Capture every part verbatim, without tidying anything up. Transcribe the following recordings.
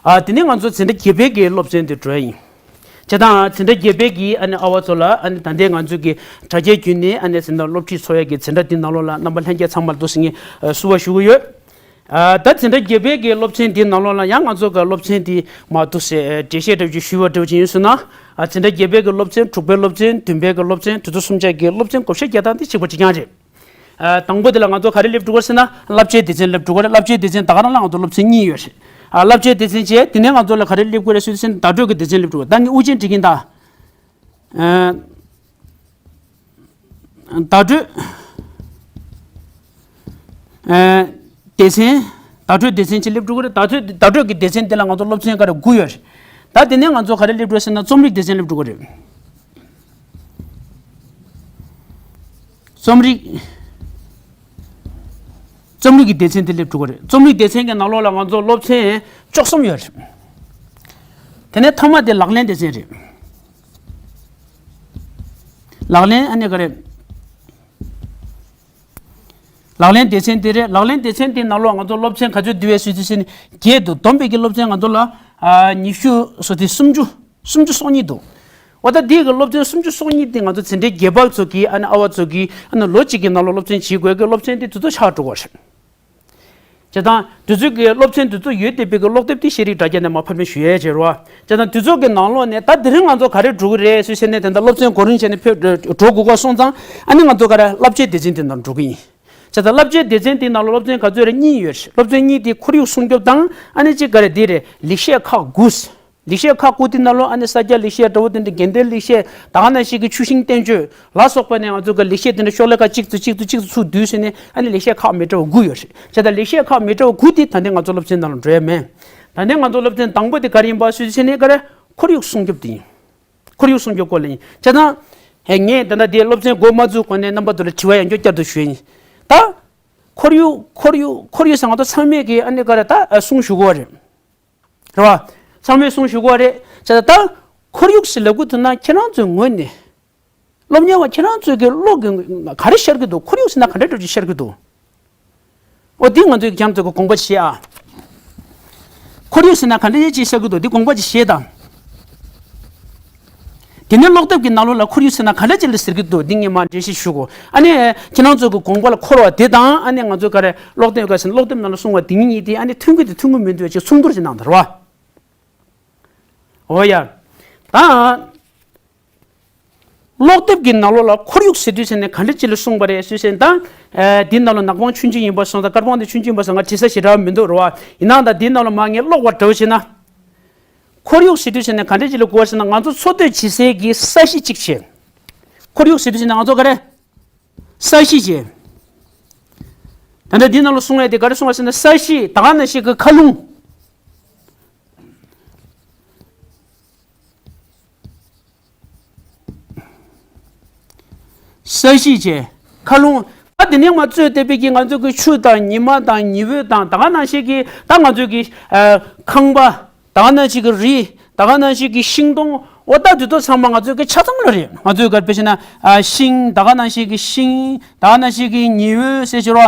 ཨ། དེ་ནས་ང་ཚོ་འཛིན་གྲྭ་བརྒྱད་པའི་གི་སློབ་ཚན་དེ་འགྲོ་ཡ་ཡིན། བྱས་ཙང་འཛིན་གྲྭ་བརྒྱད་པའི་གི་ཨ་ནི་ཨ་བ་ཚོ་ལ་ཨ་ནི་ད་ལྟའི་ང་ཚོའི་གི་དྲ་རྒྱའི་བརྒྱུད་ནས་ཨ་ནི་འཛིན་གྲྭ་སློབ་ཁྲིད་འཚོགས་ཡ་གི་འཛིན་གྲྭ་འདི་ནང་ལོགས་ལ་རྣམ་པ་ལྷན་རྒྱས་ཚང་མར་འདུག་སེ་ངས་བསུ་བ་ཞུ་གི་ཡོད། ཨ། ད་འཛིན་གྲྭ་བརྒྱད་པའི་གི་སློབ་ཚན་འདི་ནང་ལོགས་ལ་ཡང་ང་ཚོ་གི་སློབ་ཚན་འདི་མར་འདུག་སེ་འགྲེལ་བཤད་འདྲ་ཅིག་ཞུས་པ་འདྲ་ཅིག་ཡིན་ཟེར་ན། ཨ། འཛིན་གྲྭ་བརྒྱད་པའི་གི་སློབ་ཚན། དྲུག་པའི་སློབ་ཚན། བདུན་པའི་གི་སློབ་ཚན། དེ་ཚོ་གསུམ་ཆ་གི་སློབ་ཚན་བགོ་བཤའ་རྒྱག་སྟངས་འདི་གཅིག་པ་གཅིག་རྐྱང་རེད། ཨ། དང་པོ་དེ་ལ་ང་ཚོ་ག་རེ་སླེབས་འགྲོ་གི་རེད་ཟེར་ན། བསླབ་བྱའི་སྡེ་ཚན་སླེབས་འགྲོ་གི་རེད། བསླབ་བྱའི་སྡེ་ཚན་ད་ག་རང་ལ་ང་ཚོ་སློབ་ཚན་གཉིས་ཡོད་རེད། ཨ། བསླབ་བྱའི་སྡེ་ཚན་བྱས། དེ་ནས་ང་ཚོ་ལ་ག་རེ་སླེབས་དགོས་རེད་ཟེར་ན། བརྡ་སྤྲོད་ཀྱི་སྡེ་ཚན་སླེབས་འགྲོ་གི་རེད། ད་ངས་དབུ་ཅན་བྲིས་ཀྱིན་གདའ། ཨ། བརྡ་སྤྲོད། ཨ། སྡེ་ཚན། བརྡ་སྤྲོད་སྡེ་ཚན་གཅིག་སླེབས་འགྲོ་གི་རེད། བརྡ་སྤྲོད། བརྡ་སྤྲོད་ཀྱི་སྡེ་ཚན་དེ་ལ་ང་ཚོ་སློབ་ཚན་ག་རེ། དགུ་ཡོད་རེད། ད་དེ་ནས་ང་ཚོ་ག་རེ་སླེབས་འགྲོ་ཟེར་ན། རྩོམ་རིག་སྡེ་ཚན་སླེབས་འགྲོ་གི་རེད། རྩོམ་རིག་རྩོམ་རིག་གི་སྡེ་ཚན་དེ་སླེབས་འགྲོ་གི་རེད། རྩོམ་རིག་སྡེ་ཚན་གྱི་ནང་ལོགས་ལ་ང་ཚོ་སློབ་ཚན་བཅུ་གསུམ་ཡོད་རེད། དེ་ནས་མཐའ་མ་དེ་ལག་ལེན་སྡེ་ཚན་རེད། ལག་ལེན་ཨ་ནི་ག་རེ། ལག་ལེན་སྡེ་ཚན་དེ་རེད། ལག་ལེན་སྡེ་ཚན་དེའི་ནང་ལོགས་ང་ཚོ་སློབ་ཚན་ག་ཚོད་འདུག་ཟེར་དུས་ཙམ་ནས་བརྒྱད་འདུག་བསྡོམས་པའི་གི་སློབ་ཚན་ང་ཚོ་ལ། ཨ། ཉི་ཤུ་སོ་དེ་སུམ་ཅུ། སུམ་ཅུ་སོ་གཉིས་འདུག་འོ་ད་འདི་གི་སློབ་ཚན་སུམ་ཅུ་སོ་གཉིས་དེ་ང་ཚོ་འཛིན་གྲྭའི་བརྒྱད་པ་ཚོ་གི་ཨ་ནི་ཨ་བ་ཚོ་གི་ཨ་ནི་ལོ་གཅིག་གི་ནང་ལོགས་སློབ་ཚན་བྱེད་དགོས་ཀྱི་སློབ་ཚན་དེ་དེ་ཚོ་ཆགས་འགྲོ་གི་རེད། བྱས་ཙང་དེ་ཚོའི་གི་སློབ་ཚན་དེ་ཚོ་ཡོད་བསྡད་པའི་གི་ཀློག་དེབ་དེ་ཤེས་རིག་དྲ་རྒྱ་ནས་མར་ཕབ་ལེན་ཞུ་ཡས་བྱས་རེད་བ། བྱས་ཙང་དེ་ཚོ་གི་ནང་ལོགས་ནས་ད་དེ་རིང་ང་ཚོ་ག་རེ་འགྲོ་གི་རེད་ཟེར་ནས། དེ་འདྲ་སློབ་ཚན་གོ་རིམ་བྱས་ནས་ཕེབས་འགྲོ་དགོས་ཀྱི་སོང་ཙང་། ཨ་ནི་ང་ཚོ་ག་རེ་བསླབ་བྱའི་སྡེ་ཚན་དེ་ནང་འགྲོ་གི་ཡིན། བྱས་ཙང་བསླབ་བྱའི་སྡེ་ཚན་དེའི་ནང་ལ་སློབ་ཚན་ག་ཚོད་རེད། གཉིས་ཡོད་རེད། སློབ་ཚན་གཉིས་དེ་ཁོར་ཡུག་སྲུང་སྐྱོབ་དང་། ཨ་ནི་གཅིག་ག་རེ་དེ་རེད། ལེགས་བཤད་ཁག་དགུ། ལེགས་བཤད་ཁག་དགུ་དེ་ནང་ལོགས་ཨ་ནི་ས་སྐྱ་ལེགས་བཤད་འདྲ་བོ་དེ་འདྲ། དགེ་ལྡན་ལེགས་བཤད། ད་ག་ནང་བཞིན་གྱི་ཆུ་ཤིང་བསྟན་བཅོས་ལ་སོགས་པ་ནས་ང་ཚོ་གི་ལེགས་བཤད་དེ་འདྲ་ཤོག་ལྷེ་ཁག་གཅིག་ཏུ་གཅིག་ཏུ་གཅིག་ཏུ་ཚུར་བསྡུས་ཟེར་ནས། ཨ་ནི་ལེགས་བཤད་ཁག་མི་འདྲ་བ་དགུ་ཡོད་རེད། བྱས་ཙང་ལེགས་བཤད་ཁག་མི་འདྲ་བ་དགུ་དེ་ད་ལྟའི་ང་ཚོ་སློབ་ཚན་ནང་ལ་འགྲོ་ཡ་མེད། ད་ལྟའི་ང་ཚོ་སློབ་ཚན་དང་པོ་དེ་ག་རེ་ཡིན་པ་ཟེར་དུས་ཙམ་ནས་ག་རེ། ཁོར་ཡུག་སྲུང་སྐྱོབ་དེ་ཡིན། ཁོར་ཡུག་སྲུང་སྐྱོབ་སྐོར་ལ་ཡིན། བྱས་ཙང་། ཧེ། ངས་ད་ལྟ་དེ་སློབ་ཚན་འགོ་མ་བཙུགས་གོང་ནས་རྣམ་པ་ཚོ་ལ་དྲི་བ་ཡང་བསྐྱར་བསྐྱར་དུ་ཞུ་ཡ་ཡིན། ད་ཁོར་ཡུག་ཁོར་ཡུག་ཁོར་ཡུག་ཟེར་ང་ཚོ་ཚང་མས་ཀྱི་ཨ་ནི་ག་རེ་ད་གསུང་ཞུ་གི་ཡོད་རེད། རེད་བ། ཚང་མས་གསུང་ཞུ་གི་ཡོད་རེད། བྱས་ཙང་ད་ཁོར་ཡུག་ཟེར་ལབ་གི་འདུག་ན། ཁྱེད་རང་ཚོའི་ངོས་ནས། སློབ་གཉེར་བ་ཁྱེད་རང་ཚོའི་གི་བློ་གི་ག་རེ་ཤར་གི་འདུག་ཁོར་ཡུག་ཟེར་ན་ག་འདྲ་འདྲ་ཅིག་ཤར་གི་འདུག་འོ་འདི་ང་ཚོས་ཀྱང་ཚོ་གི་དགོངས་པ་བཞེས་ཨ། ཁོར་ཡུག་ཟེར་ན་ག་འདྲ་ཅིག་ཤར་གི་འདུག་འདི་དགོངས་པ་ཅིག་བཞེས་དང་། དེ་ནས་ཀློག་དེབ་ཀྱི་ནང་ལོགས་ལ་ཁོར་ཡུག་ཟེར་ན་ག་འདྲ་ཅིག་ལ་ཟེར་གི་འདུག་འདི་ངས་མར་འགྲེལ་བཤད་ཞུ་གོ། ཨ་ནི་ཁྱེད་རང་ཚོ་གི་དགོངས་པ་ལ་འཁོར་བ་དེ་དང་། ཨ་ནི་ང་ཚོ་ག་རེ་ཀློག་དེབ་ག་ཟེར་ན་ཀློག་དེབ་ནང་ལ་གསུངས་པ་དེ་གཉིས་དེ་ཨ་ནི་མཐུན་གི་དང་མཐུན་གི་མི་འདུག་ཅིག་མཚུངས་བསྡུར་ཅིག་གནང་དང་རེད་བ། འོ་ཡ། ད། ཀློག་དེབ་ཀྱི་ནང་ལོགས་ལ་ཁོར་ཡུག་ཟེར་དུས་ཙམ་ནས་ག་འདྲ་ཅིག་ལ་གསུངས་པ་རེད་ཟེར་ཟེར་ན། ད། ཨ། འདི་ནང་ལ་ནག་པང་ཆུང་ཆུང་ཡིན་པ་སོང་ཙང་། དཀར་པང་དེ་ཆུང་ཆུང་ཡིན་པ་སོང་ཙང་བྲིས་ས་ཞེ་དྲག་མི་འདུག་རེད་བ། ཡིན་ནའང་ད་འདི་ནང་ལ་མར་ངས་ཀློག་པ་འདྲ་བོ་བྱས་ན། ཁོར་ཡུག་ཟེར་དུས་ཙམ་ནས་ག་འདྲ་ཅིག་ལ་གོ་བ་ཟེར་ན། ང་ཚོ་འཚོ་སྡོད་བྱེད་སའི་གི་ས་གཞི་གཅིག་བྱས། ཁོར་ཡུག་ཟེར་དུས་ཙམ་ནས་ང་ཚོ་ག་རེ། ས་གཞི་བྱས། ད་ལྟ་འདི་ནང་ལ་གསུང་ཡ་དེ་ག་རེ་གསུང་བ་ཟེར་ན། ས་གཞི། ད་ག་ནང་བཞིན་གི་མཁའ་རླུང་། ས་གཞི་བྱས། མཁའ་རླུང་། ད་འདི་ནས་མར་གཙོས་བསྡད་པའི་གི་ང་ཚོ་གི་ཆུ་དང་ཉི་མ་དང་ཉི་འོད་དང་། ད་ག་ནང་བཞིན་གི་ད་ང་ཚོ་གི། ཨ། ཁང་པ། ད་ག་ནང་བཞིན་གི་རི། ད་ག་ནང་བཞིན་གི་ཤིང་སྡོང་། འོ་ད་འདི་ཚོ་ཚང་མ་ང་ཚོ་གི་ཆ་ཚང་ལ་རེད། ང་ཚོས་ག་རེ་བྱས་ན། ཨ། ཤིང་། ད་ག་ནང་བཞིན་གི་ཤིང་། ད་ག་ནང་བཞིན་གི་ཉི་འོད་ཟེར་བྱས་རོ།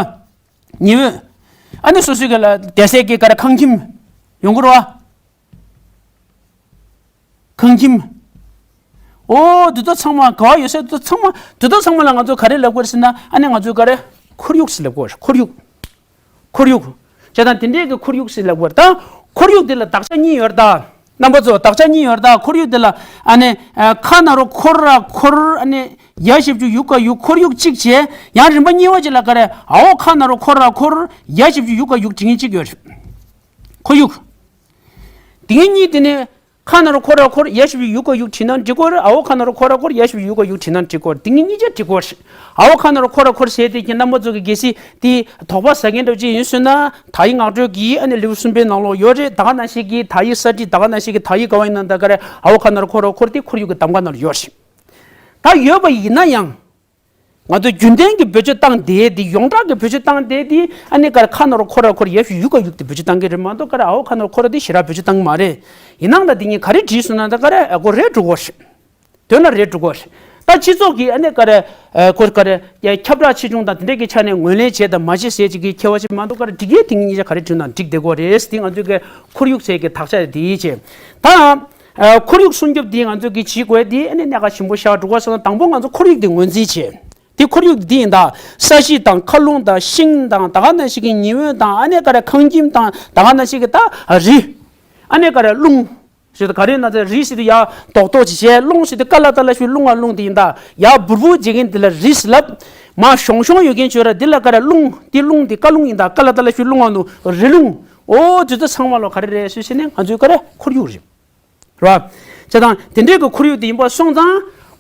ཉི་འོད། ཨ་ནི་སོ་སོའི་གི་ལ་བསྡད་སའི་གི་ག་རེ་ཁང་ཁྱིམ་ཡོང་གི་རེད་བ། ཁང་ཁྱིམ། འོ་འདི་ཚོ་ཚང་མ་ག་བ་ཡོད་ས། འདི་ཚོ་ཚང་མ། འདི་ཚོ་ཚང་མ་ལ་ང་ཚོ་ག་རེ་ལབ་དགོས་རེད་ཟེར་ན། ཨ་ནི་ང་ཚོས་ག་རེ། ཁོར་ཡུག་ཟེར་ལབ་དགོས་རེད། ཁོར་ཡུག་ཁོར་ཡུག་བྱས་ཙང་དེ་འདྲའི་གི་ཁོར་ཡུག་ཟེར་ལབ་དགོས་རེད། ད་ཁོར་ཡུག་འདི་ལ་དག་ཆ་གཉིས་ཡོད་རེད་ད། རྣམ་པ་ཚོ། དག་ཆ་གཉིས་ཡོད་རེད་ད། ཁོར་ཡུག་འདི་ལ། ཨ་ནི། ཨ། ཁ་ན་རོ་ཁོ་ར་ཁོར། ཨ་ནི་ཡ་ཞབས་ཀྱུ་ཡུ་ག་ཡུག་ཁོར་ཡུག་གཅིག་བྱས། ཡང་རིམ་པ་གཉིས་པ་ཅིག་ལ་ག་རེ། འའོ་ཁ་ན་རོ་ཁོ་ར་ཁོར། ཡ་ཞབས་ཀྱུ་ཡུ་ག་ཡུག་བྲིས་མཁན་གཅིག་ཡོད་རེད། ཁོར་ཡུག་དེ་གཉིས་དེ་ནས། ཁ་ན་རོ་ཁོ་ར་ཁོར། ཡ་ཞབས་ཀྱུ་ཡུ་ག་ཡུག་བྲིས་ན་འགྲིག་གི་རེད། འའོ་ཁ་ན་རོ་ཁོ་ར་ཁོར། ཡ་ཞབས་ཀྱུ་ཡུ་ག་ཡུག་བྲིས་ན་འགྲིག་གི་རེད། དེ་གཉིས་གཉིས་ཆ་འགྲིག་གི་རེད། འའོ་ཁ་ན་རོ་ཁོ་ར་ཁོར་ཟེར་དེ་གི་རྣམ་པ་ཚོ་གི་གལ་སྲིད་དེ་དོགས་པ་ཟ་མཁན་འདྲ་ཅིག་ཡིན་སོང་ན། དག་ཡིག་ངག་སྒྲོལ་གྱི་ཨ་ནི་ལེའུ་གསུམ་པའི་ནང་ལོགས་ཡོད་རེད། ད་ག་ནང་བཞིན་གྱི་དག་ཡིག་གསར་བྲིས། ད་ག་ནང་བཞིན་གྱི་དག་ཡིག་ག་བ་ཡིན་ན་ད་ག་རེ། འའོ་ཁ་ན་རོ་ཁོ་ར་ཁོར་དེ་ཁོར་ཡུག་གི་གདམ་ག་ནང་ལ་ཡོད་རེད། ད་ཡོད་པ་ཡིན་ན་ཡང་། ང་ཚོ་རྒྱུན་ལྡན་གྱི་བེད་སྤྱོད་བཏང་བསྡད་དེ། ཡོངས་གྲགས་ཀྱི་བེད་སྤྱོད་བཏང་བསྡད་དེ། ཨ་ནི་ག་རེ། ཁ་ན་རོ་ཁོ་ར་ཁོར། ཡ་ཞབས་ཀྱུ་ཡུ་ག་ཡུག་དེ་བེད་སྤྱོད་བཏང་གི་རེད་མ་གཏོགས། ག་རེ། འའོ་ཁ་ན་རོ་ཁོ་ར་དེ་ཞེ་དྲག་བེད་སྤྱོད་བཏང་གི་མ་རེད། ཡིན་ནའང་ད་དེ་གཉིས་ག་རེ་བྲིས་སོང་ན་ད་ག་རེ། ཨ། གོ་རེད་འགྲོ་གི་རེད། དོན་ལ་རེད་འགྲོ་གི་རེད། ད་སྤྱི་ཚོགས་ཀྱི་ཨ་ནི་ག་རེ་ཁོ་ག་རེ་ཁྱབ་བསྒྲགས་ཆེ་ཆུང་དང་དེ་འདྲ་གི་ཆ་ནས་ངོས་ལེན་བྱས་དང་མ་བྱས་ཟེར་ཅིག་གི་ཁྱད་པར་ཅིག་མ་གཏོགས་ག་རེ་སྒྲིག་ཡས་དེ་གཉིས་ཆ་ག་རེ་བྲིས་ན་འགྲིག་བསྡད་ཀྱི་རེད། དེ་ང་ཚོའི་གི་ཁོར་ཡུག་ཟེར་གི་དག་ཆ་དེ་བྱས་ད། ཁོར་ཡུག་སྲུང་སྐྱོབ་འདི་ང་ཚོ་གི་བྱེད་དགོས་འདི་ཨ་ནི་གནད་འགག་ཆེན་པོ་ཤར་འགྲོ་ག་སོང་ན། དང་པོ་ང་ཚོ་ཁོར་ཡུག་འདི་ངོས་འཛིན་བྱེད། འདི་ཁོར་ཡུག་འདི་ཡིན་ད། ས་གཞི་དང་མཁའ་རླུང་དང་ཤིང་དང་ད་ག་ནང་བཞིན་གི་ཉི་འོད་དང་ཨ་ནི་ག་རེ་ཁང་ཁྱིམ་དང་ད་ག་ནང་བཞིན་གི་ད་རི། ཨ་ནི་ག་རེ་རླུང་། ཞེས་ག་རེ་ན་ཚ་རི་ཞིག་ཏུ་ཡ་རྡོག་རྡོག་ཅིག་བྱས། རླུང་ཞིག་ཏུ་ཀ་ལ་ཏ་ལ་ཤུ་རླུང་ང་རླུང་དེ་ཡིན་ད། ཡ་འབུར་འབུར་བྱེད་མཁན་དེ་ལ་རི་ཟེར་ལབ། མ་གཞོང་གཞོང་ཡོད་མཁན་བྱོས་ར་འདི་ལ་ག་རེ་རླུང་། འདི་རླུང་འདི་ཀ་རླུང་ཡིན་ད། ཀ་ལ་ཏ་ལ་ཤུ་རླུང་ང་ནུ་རི་རླུང་། ཨོ་དེ་ཚོ་ཚང་མ་ལོ་ག་རེ་རེད་ཞུས་ཟེར་ནས་ང་ཚོའི་ག་རེ་ཁོར་ཡུག་རེད། རེད་བ། བྱས་ཙང་དེ་འདྲའི་གི་ཁོར་ཡུག་དེ་ཡིན་པ་སོང་ཙང་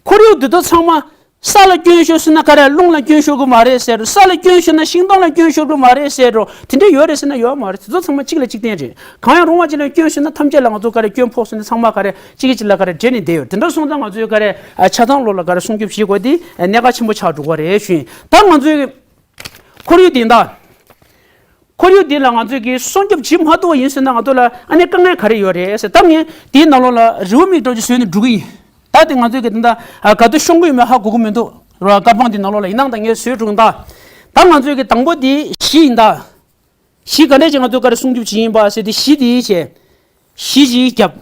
ཁོར་ཡུག་དེ་ཚོ་ཚང་མ། ས་ལ་སྐྱོན་ཤོར་སོང་ན་ག་རེ་རླུང་ལ་སྐྱོན་ཤོར་གི་མ་རེད་ཟེར་རོ། ས་ལ་སྐྱོན་ཤོར་ན་ཤིང་སྡོང་ལ་སྐྱོན་ཤོར་གི་མ་རེད་ཟེར་རོ། དེ་འདྲ་ཡོད་རེད་ཟེར་ན་ཡོད་མ་རེད། དེ་ཚོ་ཚང་མ་གཅིག་ལ་གཅིག་བརྟེན་རེད། གང་ཡང་རུང་བ་ཅིག་ལ་སྐྱོན་ཤོར་ན་ཐམས་ཅད་ལ་ང་ཚོ་ག་རེ་སྐྱོན་ཕོག་སོང་ན་ཚང་མ་ག་རེ་གཅིག་གིས་གཅིག་ལ་ག་རེ་འབྲེལ་ནས་བསྡད་ཡོད། དེ་འདྲ་སོང་ཙང་ང་ཚོས་ག་རེ་ཆ་ཚང་ལོགས་ལ་ག་རེ་སྲུང་སྐྱོབ་བྱེད་དགོས་དེ་གནད་འགག་ཆེན་པོ་ཆགས་འགྲོ་གི་རེད་ཞུ་ཡིན། ད་ང་ཚོའི་ཁོར་ཡུག་དེ་འདྲ། ཁོར་ཡུག་འདི་ལ་ང་ཚོས་ཀྱི་སྲུང་སྐྱོབ་བྱེད་མ་ཐུབ་པ་ཡིན་ཟེར་ན་ང་ཚོ་ལ་ཨ་ནི་དཀའ་ངལ་ག་རེ་ཡོད་རེད་ཟེར། ད་ངས་དེའི་ནང་ལོགས་ལ་རེའུ་མིག་འདྲ་ཅིག་བཟོས་ནས་འགྲོ་གི་ཡིན། ད་དེ་ང་ཚོས་ཀྱི་དེ་འདྲ་ག་དུས་ཤོང་གི་ཡོད་མེད་ཧ་གོ་གི་མི་འདུག་ར། བཀའ་དཔང་དེ་ནང་ལོགས་ལ་ཡིན་ནའང་ད་ངས་བཟོས་འགྲོ་གི་ཡིན། ད་ད་ང་ཚོས་ཀྱི་དང་པོ་དེ་གཞི་ཡིན་ད། གཞི་ག་འདྲས་ཀྱི་ང་ཚོས་ག་རེ་སྲུང་སྐྱོབ་བྱེད་ཡིན་པ་ཟེར་དེ་གཞི་དེ་བྱས། གཞི་ཅིག་བརྒྱབ།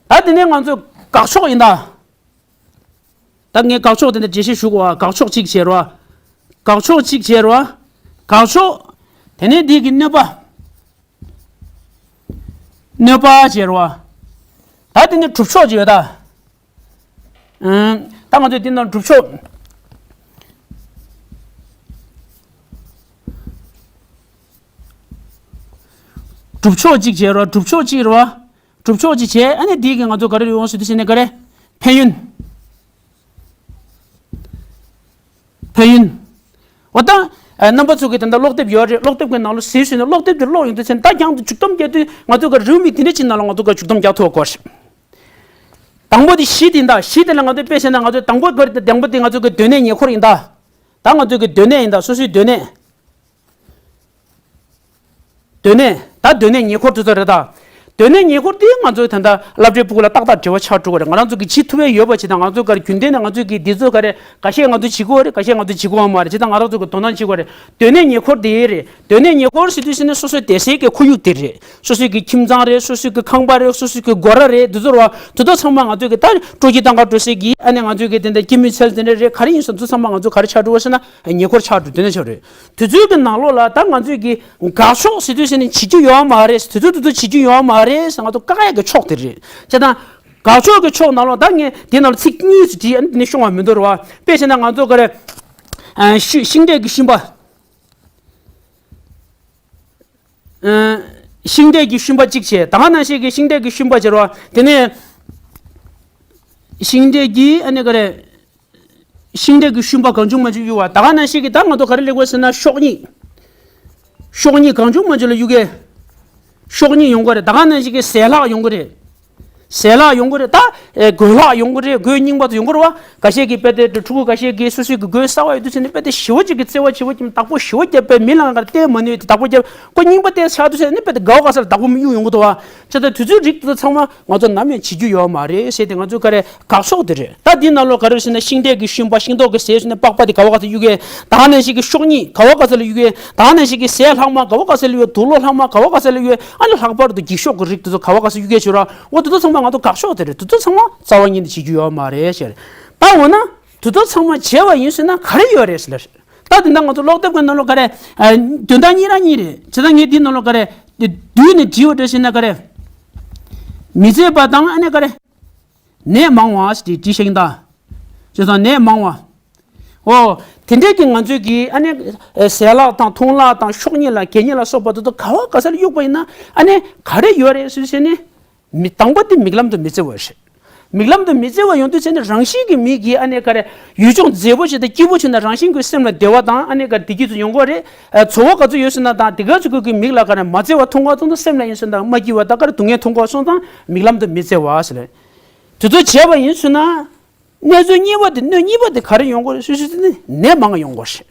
ད་དེ་ནས་ང་ཚོ་དགག་ཕྱོགས་ཡིན་ད། ད་ངས་དགག་ཕྱོགས་དེ་འདྲ་འགྲེལ་བཤད་ཞུ་དགོས་པ། དགག་ཕྱོགས་གཅིག་བྱས་རོགས། དགག་ཕྱོགས་གཅིག་བྱས་རོགས། དགག་ཕྱོགས། དེ་ནས་འདི་གི་གནོད་པ། གནོད་པ་བྱས་རོགས། ད་དེ་ནས་གྲུབ་ཕྱོགས་ཅིག་ཡོད་ད། ཨང་། ད་ང་ཚོས་འདི་ནང་གྲུབ་ཕྱོགས། གྲུབ་ཕྱོགས་གཅིག་བྱས་རོགས། གྲུབ་ཕྱོགས་གཅིག་རོགས། གྲུབ་ཕྱོགས་ཅིག་བྱས། ཨ་ནི་འདི་གི་ང་ཚོ་ག་རེ་ཡོང་སྲིད་དུ་ཟེར་ནས་ག་རེ། ཕན་ཡོན། ཕན་ཡོན། འོ་ད། ཨ། རྣམ་པ་ཚོ་གི་ད་ལྟ་ཀློག་དེབ་ཡོད་རེད། ཀློག་དེབ་ཀྱི་ནང་ལ་གཟིགས་ཞུས་ནས་ཀློག་དེབ་དེ་ཀློག་ཡོང་དུས་ཚེ་ད་རྒྱང་དུ་མཇུག་སྡོམ་རྒྱག་དུས་ང་ཚོ་གི་རེའུ་མིག་དེ་འདྲ་ཅིག་ནང་ལ་ང་ཚོ་གི་མཇུག་སྡོམ་རྒྱག་ཐུབ་དགོས་རེད། དང་པོ་དེ་གཞི་དེ་ཡིན་ད། གཞི་དེ་ལ་ང་ཚོ་དཔེ་བྱས་ན་ང་ཚོ་དང་པོ་གི་དང་པོ་དེ་ང་ཚོ་གི་སྡོད་གནས་ཉེ་འཁོར་ཡིན་ད། ད་ང་ཚོ་གི་སྡོད་གནས་ཡིན་ད། སོ་སོའི་སྡོད་གནས། སྡོད་གནས། ད་སྡོད་གནས་ཉེ་འཁོར་དེ་ཚོ་རེད་ད། སྡོད་གནས་ཉེ་འཁོར་དེ་ང་ཚོའི་ད་ལྟ་སློབ་གྲྭའི་ཕྲུ་གུ་ལ་ཏག་ཏག་འབྲེལ་བ་ཆགས་འགྲོ་གི་རེད། ང་རང་ཚོ་གི་བྱེད་ཐུབ་ཡ་ཡོད་པ་ཅིག་དང་། ང་ཚོ་གར་རྒྱུན་ལྡན་ནས་ང་ཚོ་གི་འདི་ཚོ་ག་རེ་ཁ་ཤས་ང་ཚོ་བྱེད་ཀྱི་ཡོད་རེད། ཁ་ཤས་ང་ཚོ་བྱེད་ཀྱི་ཡོད་མ་རེད། བྱས་ཙང་ང་རང་ཚོ་གི་དོ་སྣང་བྱེད་དགོས་རེད། སྡོད་གནས་ཉེ་འཁོར་དེ་རེད། སྡོད་གནས་ཉེ་འཁོར་ཟེར་དུས་ཟེར་ན་སོ་སོའི་བསྡད་སའི་གི་ཁོར་ཡུག་དེ་རེད། སོ་སོའི་གི་ཁྱིམ་ཚང་རེད། སོ་སོའི་གི་ཁང་པ་རེད། སོ་སོའི་གི་སྒོ་ར་རེད། འདི་ཚོ་རེད་བ། དེ་ཚོ་ཚང་མ་ང་ཚོའི་གི་ད་སྤྲོ་སྐྱིད་གཏོང་ག་འགྲོ་སའི་གི་ཨ་ནི་ང་ཚོའི་གི་དེ་འདྲ་སྐྱིད་མོས་ཚལ་དེ་འདྲ་རེད། ག་རེ་ཡིན་སོང་དེ་ཚོ་ཚང་མ་ང་ཚོ་ག་རེ་ཆགས་འགྲོ་བ་ཟེར་ན་ཉེ་འཁོར་ཆགས་འགྲོ། སྡོད་གནས་ཆགས་རེད། དེ་ཚོའི་གི་ནང་ལོགས་ལ་ད་ང་ཚོས་ཀྱི་དགག་ཕྱོགས་ཟེར་དུས་ཟེར་ནས་བྱེད་རྒྱུ་ཡོད་མ་རེད། དེ་ཚོ་དེ་ཚོ་བྱེད་རྒྱུ་ཡོད་མ་རེད་ཟེར། ང་ཚོ་བཀག་ཡག་གི་ཕྱོགས་དེ་རེད། བྱས་ཙང་དགག་ཕྱོགས་ཀྱི་ཕྱོགས་ནང་ལོགས་ད་ངས་དེ་ནང་ལ་ཚིག་གཉིས་ཤིག་བྲིས། ཨ་ནི་དེ་ནས་ཤོང་བ་མི་འདོར་བ། དཔེ་བྱས་ན་ང་ཚོ་ག་རེ། ཨ། ཤིང་ཤིང་འབྲས་ཀྱི་ཤུན་པ། ཨ། ཤིང་འབྲས་ཀྱི་ཤུན་པ་གཅིག་བྱས། ད་ག་ནང་བཞིན་གྱི་ཤིང་འབྲས་ཀྱི་ཤུན་པ་བྱས་རོགས། དེ་ནས་ཤིང་འབྲས་ཀྱི་ཨ་ནི་ག་རེ། ཤིང་འབྲས་ཀྱི་ཤུན་པ་གང་བྱུང་མང་བྱུང་གཡུག་པ། ད་ག་ནང་བཞིན་གྱི་ད་ང་ཚོ་ག་རེ་སླེབས་དགོས་ཟེར་ན་ཤོག་སྙིགས། ཤོག་སྙིགས་གང་བྱུང་མང་བྱུང་ལ་གཡུག་གི། ཤོག་སྙིགས་ཡོང་གི་རེད། ད་ག་ནང་བཞིན་གྱི་ཟས་ལྷག་ཡོང་གི་རེད། ཟས་ལྷག་ཡོང་གི་རེད། ད་གོས་ལྷག་ཡོང་གི་རེད། གོས་རྙིང་པ་ཚོ་ཡོང་གི་རེད་བ། འགའ་ཤས་ཀྱིས་དཔེ་དེ་ཕྲུ་གུ་འགའ་ཤས་ཀྱིས་སོ་སོའི་གི་གོས་གསར་པ་ཡོད་དུས་ཟེར་ནས་དཔེ་དེ་ཞེ་པོ་ཅིག་གི་བརྩེ་བ་ཆེ་པོ་ཅིག་བདག་པོ་ཞེ་པོ་བརྒྱབ་པའི་མི་ལ་ག་རེ་ལྟད་མོ་ནས་དེ་བདག་པོ་བརྒྱབ། ཁོ་རྙིང་པ་དེ་ཆགས་དུས་ཟེར་ནས་དཔེ་དེ་དགའ་བ་དགའ་ས་ལ་བདག་པོ་གཡུག་ཡོང་གི་འདུག་བ། བྱས་ཙང་དེ་ཚོའི་རིགས་དེ་ཚོ་ཚང་མ་ང་ཚོ་ནམ་ཡང་བྱེད་རྒྱུ་ཡོད་མ་རེད་ཟེར་ཏེ་ང་ཚོས་ག་རེ་དགག་ཕྱོགས་དེ་རེད། ད་འདི་ནང་ལོགས་ག་རེ་ཟེར་ན་ཤིང་འབྲས་ཀྱི་ཤུན་པ་ཤིང་ཏོག་གི་ཟས་ཟེར་ནས་པགས་པ་དེ་ག་བ་ག་ས་གཡུག་གི། ད་ག་ནང་བཞིན་གྱི་ཤོག་སྙིགས་ག་བ་ག་ས་ལ་གཡུག་གི། ད་ག་ནང་བཞིན་གྱི་ཟས་ལྷག་མ་ག་བ་ག་ས་ལ་གཡུག་གི། དུག་ལོག་ལྷག་མ་ག་བ་ག་ས་ལ་གཡུག་གི། ཨ་ནི་ལྷག་པར་དུ་འགྱིག་ཤོག་གི་རིགས་དེ་ཚོ་ག་བ་ག་ས་གཡུག་གི་བྱོས་ར། འོ་དེ་ཚོ་ཚང་མ་ང་ཚོ་དགག་ཕྱོགས་དེ་རེད། དེ་ཚོ་ཚང་མ་རྩ་བ་ཉིད་ནས་བྱེད་རྒྱུ་ཡོད་མ་རེད་ཟེར། ད་འོ་ན་དེ་ཚོ་ཚང་མ་བྱས་པ་ཡིན་ཟེར་ན་ག་རེ་ཡོད་རེད་ཟེར། ད་དེ་འདྲ་ང་ཚོ་ཀློག་དེབ་ཀྱི་ནང་ལོགས་ག་རེ། ཨ། དོན་དག་གཉིས་རང་གཉིས་རེད། བྱས་ཙང་ངས་འདིའི་ནང་ལོགས་ག་རེ། བསྡུས་ནས་བྲིས་པ་འདྲ་ཞིག་ན་ག་རེ། མི་བཟོད་པ་དང་ཨ་ནི་ག་རེ། ནད་མང་བ་ཞེས་བྲིས་ཤིང་དང་། བྱས་ཙང་ནད་མང་བ། ཨོ། དེ་འདྲས་ཀྱི་ང་ཚོས་ཀྱི་ཨ་ནི། ཟས་ལྷག་དང་འཐུང་ལྷག་དང་ཤོག་སྙིགས་ལ་གད་སྙིགས་ལ་སོགས་པ་དེ་ཚོ་ག་བ་ག་ས་ལ་གཡུགས་པ་ཡིན་ན་ཨ་ནི་ག་རེ་ཡོད་རེད་ཟེར་བྱས་ནས། མི་དང་པོ་དེ་མིག་ལམ་དུ་མི་བརྩི་བ་རེད། མིག་ལམ་དུ་མི་བརྩི་བ་ཡོང་དུས་ཚེ་ནི་རང་བཞིན་གྱིས་མི་གིས་ཨ་ནི་ག་རེ་ཡུལ་ལྗོངས་མཛེས་པོ་ཞིག་དང་སྐྱིད་པོ་བྱུང་ན་རང་བཞིན་གྱིས་སེམས་ལ་བདེ་བ་དང་ཨ་ནི་ག་རེ་བདེ་སྐྱིད་ཚོ་ཡོང་གི་རེད། ཚོར་བ་ག་ཚོད་ཡོད་ཟེར་ན་དང་དེ་ག་ཚོད་ཁོ་གི་མིག་ལ་ག་རེ་མ་བརྩེ་བ་མཐོང་ག་སོང་ཙང་སེམས་ལ་ཡིན་ཟེར་ན་མ་སྐྱིད་པ་དང་ག་རེ་སྡུག་བསྔལ་མཐོང་ག་སོང་ཙང་མིག་ལམ་དུ་མི་བརྩི་བ་ཟེར། དེ་ཚོ་བྱས་པ་ཡིན་ཟེར་ན། གནས་ཚུལ་གཉིས་པ་དེ་གནོད་གཉིས་པ་དེ་ག་རེ་ཡོང་གི་རེད་ཟེར་ཟེར་ནི་ནད་མང་ཡོང་གི་རེད།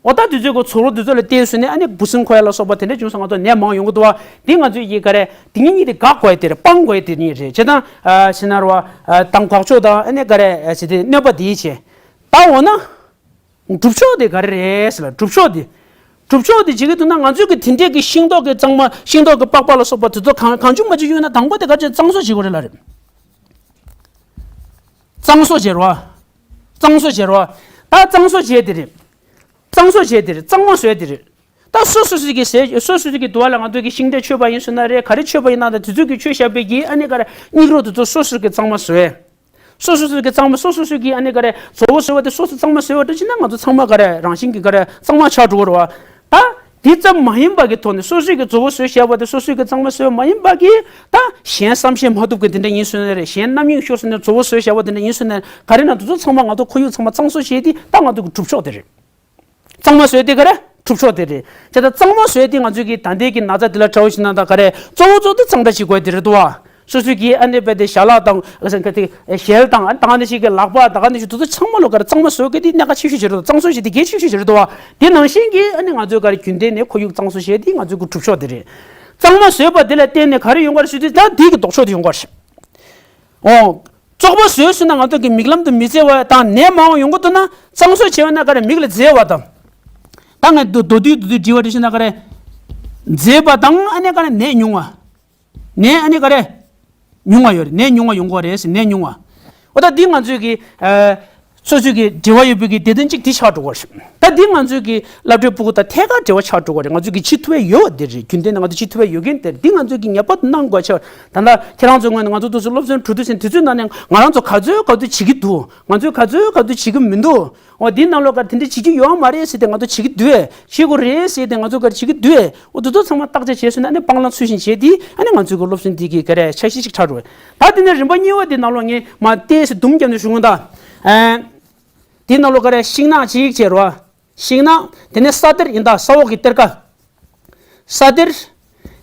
འོ་ད་དུས་ཚོད་ཀྱི་ཚོགས་རོ་དུས་ཚོད་ལ་བལྟས་སོང་ནས་ཨ་ནི་འབུ་སྲིན་འཁོར་ཡ་ལ་སོགས་པ་དེ་འདྲ་བྱུང་སོང་། ང་ཚོ་ནད་མང་ཡོང་གི་འདུག་བ། འདི་ང་ཚོས་ཡི་ག་རེ་དེ་ཉིད་གཉིས་དེ་དགག་དགོས་དེ་རེད། སྤང་དགོས་དེ་ཉིད་རེད། བྱས་ཙང་ཨ་ཕྱི་ནར་བ་ཨ་དང་འགག་ཕྱོགས་དང་ཨ་ནི་ག་རེ་ཨ་ཟེར་དེ་གནོད་པ་དེའི་ཆེད། ད་འོ་ན། སྒྲུབ་ཕྱོགས་དེ་ག་རེ་རེད་ཟེར་ལ། སྒྲུབ་ཕྱོགས་དེ། སྒྲུབ་ཕྱོགས་དེ་བྱེད་ཀྱི་འདུག་ན་ང་ཚོས་ཀྱི་དེ་འདྲས་ཀྱི་ཤིང་ཏོག་གི་གཙང་མ་ཤིང་ཏོག་གི་པགས་པ་ལ་སོགས་པ་དེ་ཚོ་གང་གང་བྱུང་མ་བྱུང་ཡོད་ན་དང་པོ་དེ་ག་ཚོད་གཙང་བཟོ་བྱེད་དགོས་རེད་ལ་རེད། གཙང་བཟོ་བྱེད་རོགས། གཙང་བཟོ་བྱེད་རོགས། ད་གཙང་བཟོ་བྱེད་དེ་རེད། གཙང་བཟོ་བྱེད་དེ་རེད། གཙང་མ་བཟོས་དེ་རེད། ད་སོ་སོ་སོ་གི་ཟས་སོ་སོ་སོ་གི་དུ་བ་ལ་ང་ཚོ་གི་ཤིང་འབྲས་མཆོད་པ་ཡིན་ཟེར་ན་རེད། ག་རེ་མཆོད་པ་ཡིན་ན་ད་དེ་ཚོ་གི་མཆོད་བཞག་པའི་གི་ཨ་ནི་ག་རེ་སྙིགས་རོ་དེ་ཚོ་སོ་སོ་གི་གཙང་མ་བཟོས། སོ་སོ་སོ་གི་གཙང་མ་སོ་སོ་སོ་གི་ཨ་ནི་ག་རེ་བཟོ་བོ་བཟོས་པ་དེ་སོ་སོ་གཙང་མ་བཟོས་པ་འདྲ་བྱས་ན་ང་ཚོ་ཚང་མ་ག་རེ་རང་བཞིན་གི་ག་རེ་གཙང་མ་ཆགས་འགྲོ་གི་རེད་བ། ད་དེ་ཙམ་མ་ཡིན་པ་གི་ཐོག་ནས་སོ་སོ་གི་བཟོ་བོ་བཟོས་བཞག་པ་དེ་སོ་སོ་གི་གཙང་མ་བཟོས་མ་ཡིན་པ་གི་ད་གཞན་བསམ་ཤེས་མ་ཐུབ་གི་དེ་འདྲ་ཡིན་ཟེར་ན་རེད། གཞན་རྣམ་གཡེང་ཤོར་ཟེར་ནས་བཟོ་བོ་བཟོས་བཞག་པ་དེ་འདྲ་ཡིན་ཟེར་ན་ག་རེ་ན་དེ་ཚོ་ཚང་མ་ང་ཚོ་ཁོར་ཡུག་ཚང་མ་གཙང་བཟོ་བྱས་ཏེ་ད་ང་ཚོ་གི་སྒྲུབ་ཕྱོགས་དེ་རེད། གཙང་མ་བཟོས་ཏེ་ག་རེ་སྒྲུབ་ཕྱོགས་དེ་རེད། བྱས་ཙང་གཙང་མ་བཟོས་ཏེ་ང་ཚོས་ཀྱི་ད་ལྟའི་གི་ན་ཚ་འདི་ལ་འདྲ་བོ་ཞིག་ན་ད་ག་རེ་གཙོ་བོ་གཙོ་དེ་གཙང་སྦྲ་བྱེད་དགོས་དེ་རེད་དོ། སོ་སོའི་གི་ཨ་ནི་དཔེ་དེ་ཞལ་ལག་དང་ཨ་ཟེར་ག་དེ་ཞལ་དང་ཨ་ད་ག་ནི་ཞིག་གི་ལག་པ་ད་ག་ནི་ཞིག་དེ་ཚོ་ཚང་མ་ལོ་ག་རེ་གཙང་མ་བཟོ་གི་དེ་གནད་འགག་ཆེ་ཤོས་ཞིག་རེད་དོ། གཙང་བཟོ་བྱེད་དེ་གལ་ཆེ་ཤོས་ཞིག་རེད་དོ། དེ་ནང་བཞིན་གི་ཨ་ནི་ང་ཚོས་ག་རེ་རྒྱུན་ལྡན་ནས་ཁོར་ཡུག་གཙང་བཟོ་བྱེད་དེ་ང་ཚོའི་གི་སྒྲུབ་ཕྱོགས་དེ་རེད། གཙང་མ་བཟོས་པ་དེ་ལ་བརྟེན་ནས་ག་རེ་ཡོང་ག་རེ་ཞུ་དུས་ད་དེ་གི་ལྡོག་ཕྱོགས་དེ་ཡོང་ག་རེ་ཞུ། འོ། བཙོག་པ་བཟོས་སོང་ན་ང་ཚོ་གི་མིག་ལམ་དུ་མི་མཛེས་པ་དང་ནད་མང་བ་ཡོང་གི་འདུག་ན་གཙང་བཟོ་བྱས་པ་ན་ག་རེ་མིག་ལ་མཛེས་པ་དང་། ད་ངས་མདོ་མདོར་བསྡུས་མདོར་བསྡུས་བྲིས་པ་འདྲ་བྱས་ན་ག་རེ། མཛེས་པ་དང་ཨ་ནི་ག་རེ་ནད་ཉུང་བ། ནད་ཨ་ནི་ག་རེ། ཉུང་བ་ཡོད་རེད། ནད་ཉུང་བ་ཡོང་གི་རེད་ཟེར་ནད་ཉུང་བ། འོ་ད་འདི་ང་ཚོས་ཀྱི་ཨ། སོ་སོའི་གི་འབྲེལ་བ་ཡོད་པའི་གི་སྡེ་ཚན་གཅིག་འདི་ཆགས་འགྲོ་གི་རེད། ད་འདི་ང་ཚོའི་གི་སློབ་གྲྭའི་ཕྲུ་གུ་དང་ཐད་ཀར་འབྲེལ་བ་ཆགས་འགྲོ་གི་རེད། ང་ཚོས་ཀྱི་བྱེད་ཐུབ་ཡ་ཡོད་འདི་རེད། རྒྱུན་ལྡན་ནས་ང་ཚོ་བྱེད་ཐུབ་ཡ་ཡོད་མཁན་དེ་རེད། འདི་ང་ཚོས་ཀྱི་ངེས་པར་དུ་གནང་དགོས་ཆགས། ད་ལྟ་ཁྱེད་རང་ཚོའི་ངོས་ནས་ང་ཚོ་འདུག་སེ་སློབ་ཚན་གྲོལ་དུས་ཟིན་དུས་ཚོད་ནང་ནས་ང་རང་ཚོ་ག་ཚོད་ག་ཚོད་བྱེད་ཀྱི་འདུག་ང་ཚོས་ག་ཚོད་ག་ཚོད་བྱེད་ཀྱི་མི་འདུག་འོ་འདིའི་ནང་ལོགས་ཀ་དེ་འདྲ་བྱེད་རྒྱུ་ཡོད་མ་རེད་ཟེར་ཏེ་ང་ཚོ་བྱེད་ཀྱི་འདུག་བྱེད་དགོས་རེད་ཟེར་ཏེ་ང་ཚོ་ག་རེ་བྱེད་ཀྱི་འདུག་འོ་དེ་ཚོ་ཚང་མ་བརྟག་དཔྱད་བྱས་སོང་ན་ཨ་ནི་སྤང་བླང་ཚུལ་བཞིན་བྱས་ཏེ་ཨ་ནི་ང་ཚོའི་གི་སློབ་ཚན་འདི་གི་ག་རེ་འཆར་གཞི་ཅིག་ཆགས་འགྲོ། ད་དེ་ནས་རིམ་པ་གཉིས་པ་འདི་ནང་ལོགས་ངས་མ་བལྟས་སེ་དུམ་བརྒྱབ་ནས་ཞུ་ངོ་ད། ཨ། དེའི་ནང་ལོགས་ག་རེ་ཤིང་ནགས་གཅིག་བྱས་རོ། ཤིང་ནགས་དེ་ནས་ས་གཏེར་ཡིན་ད་ས་འོག་གི་གཏེར་ཁ། ས་གཏེར།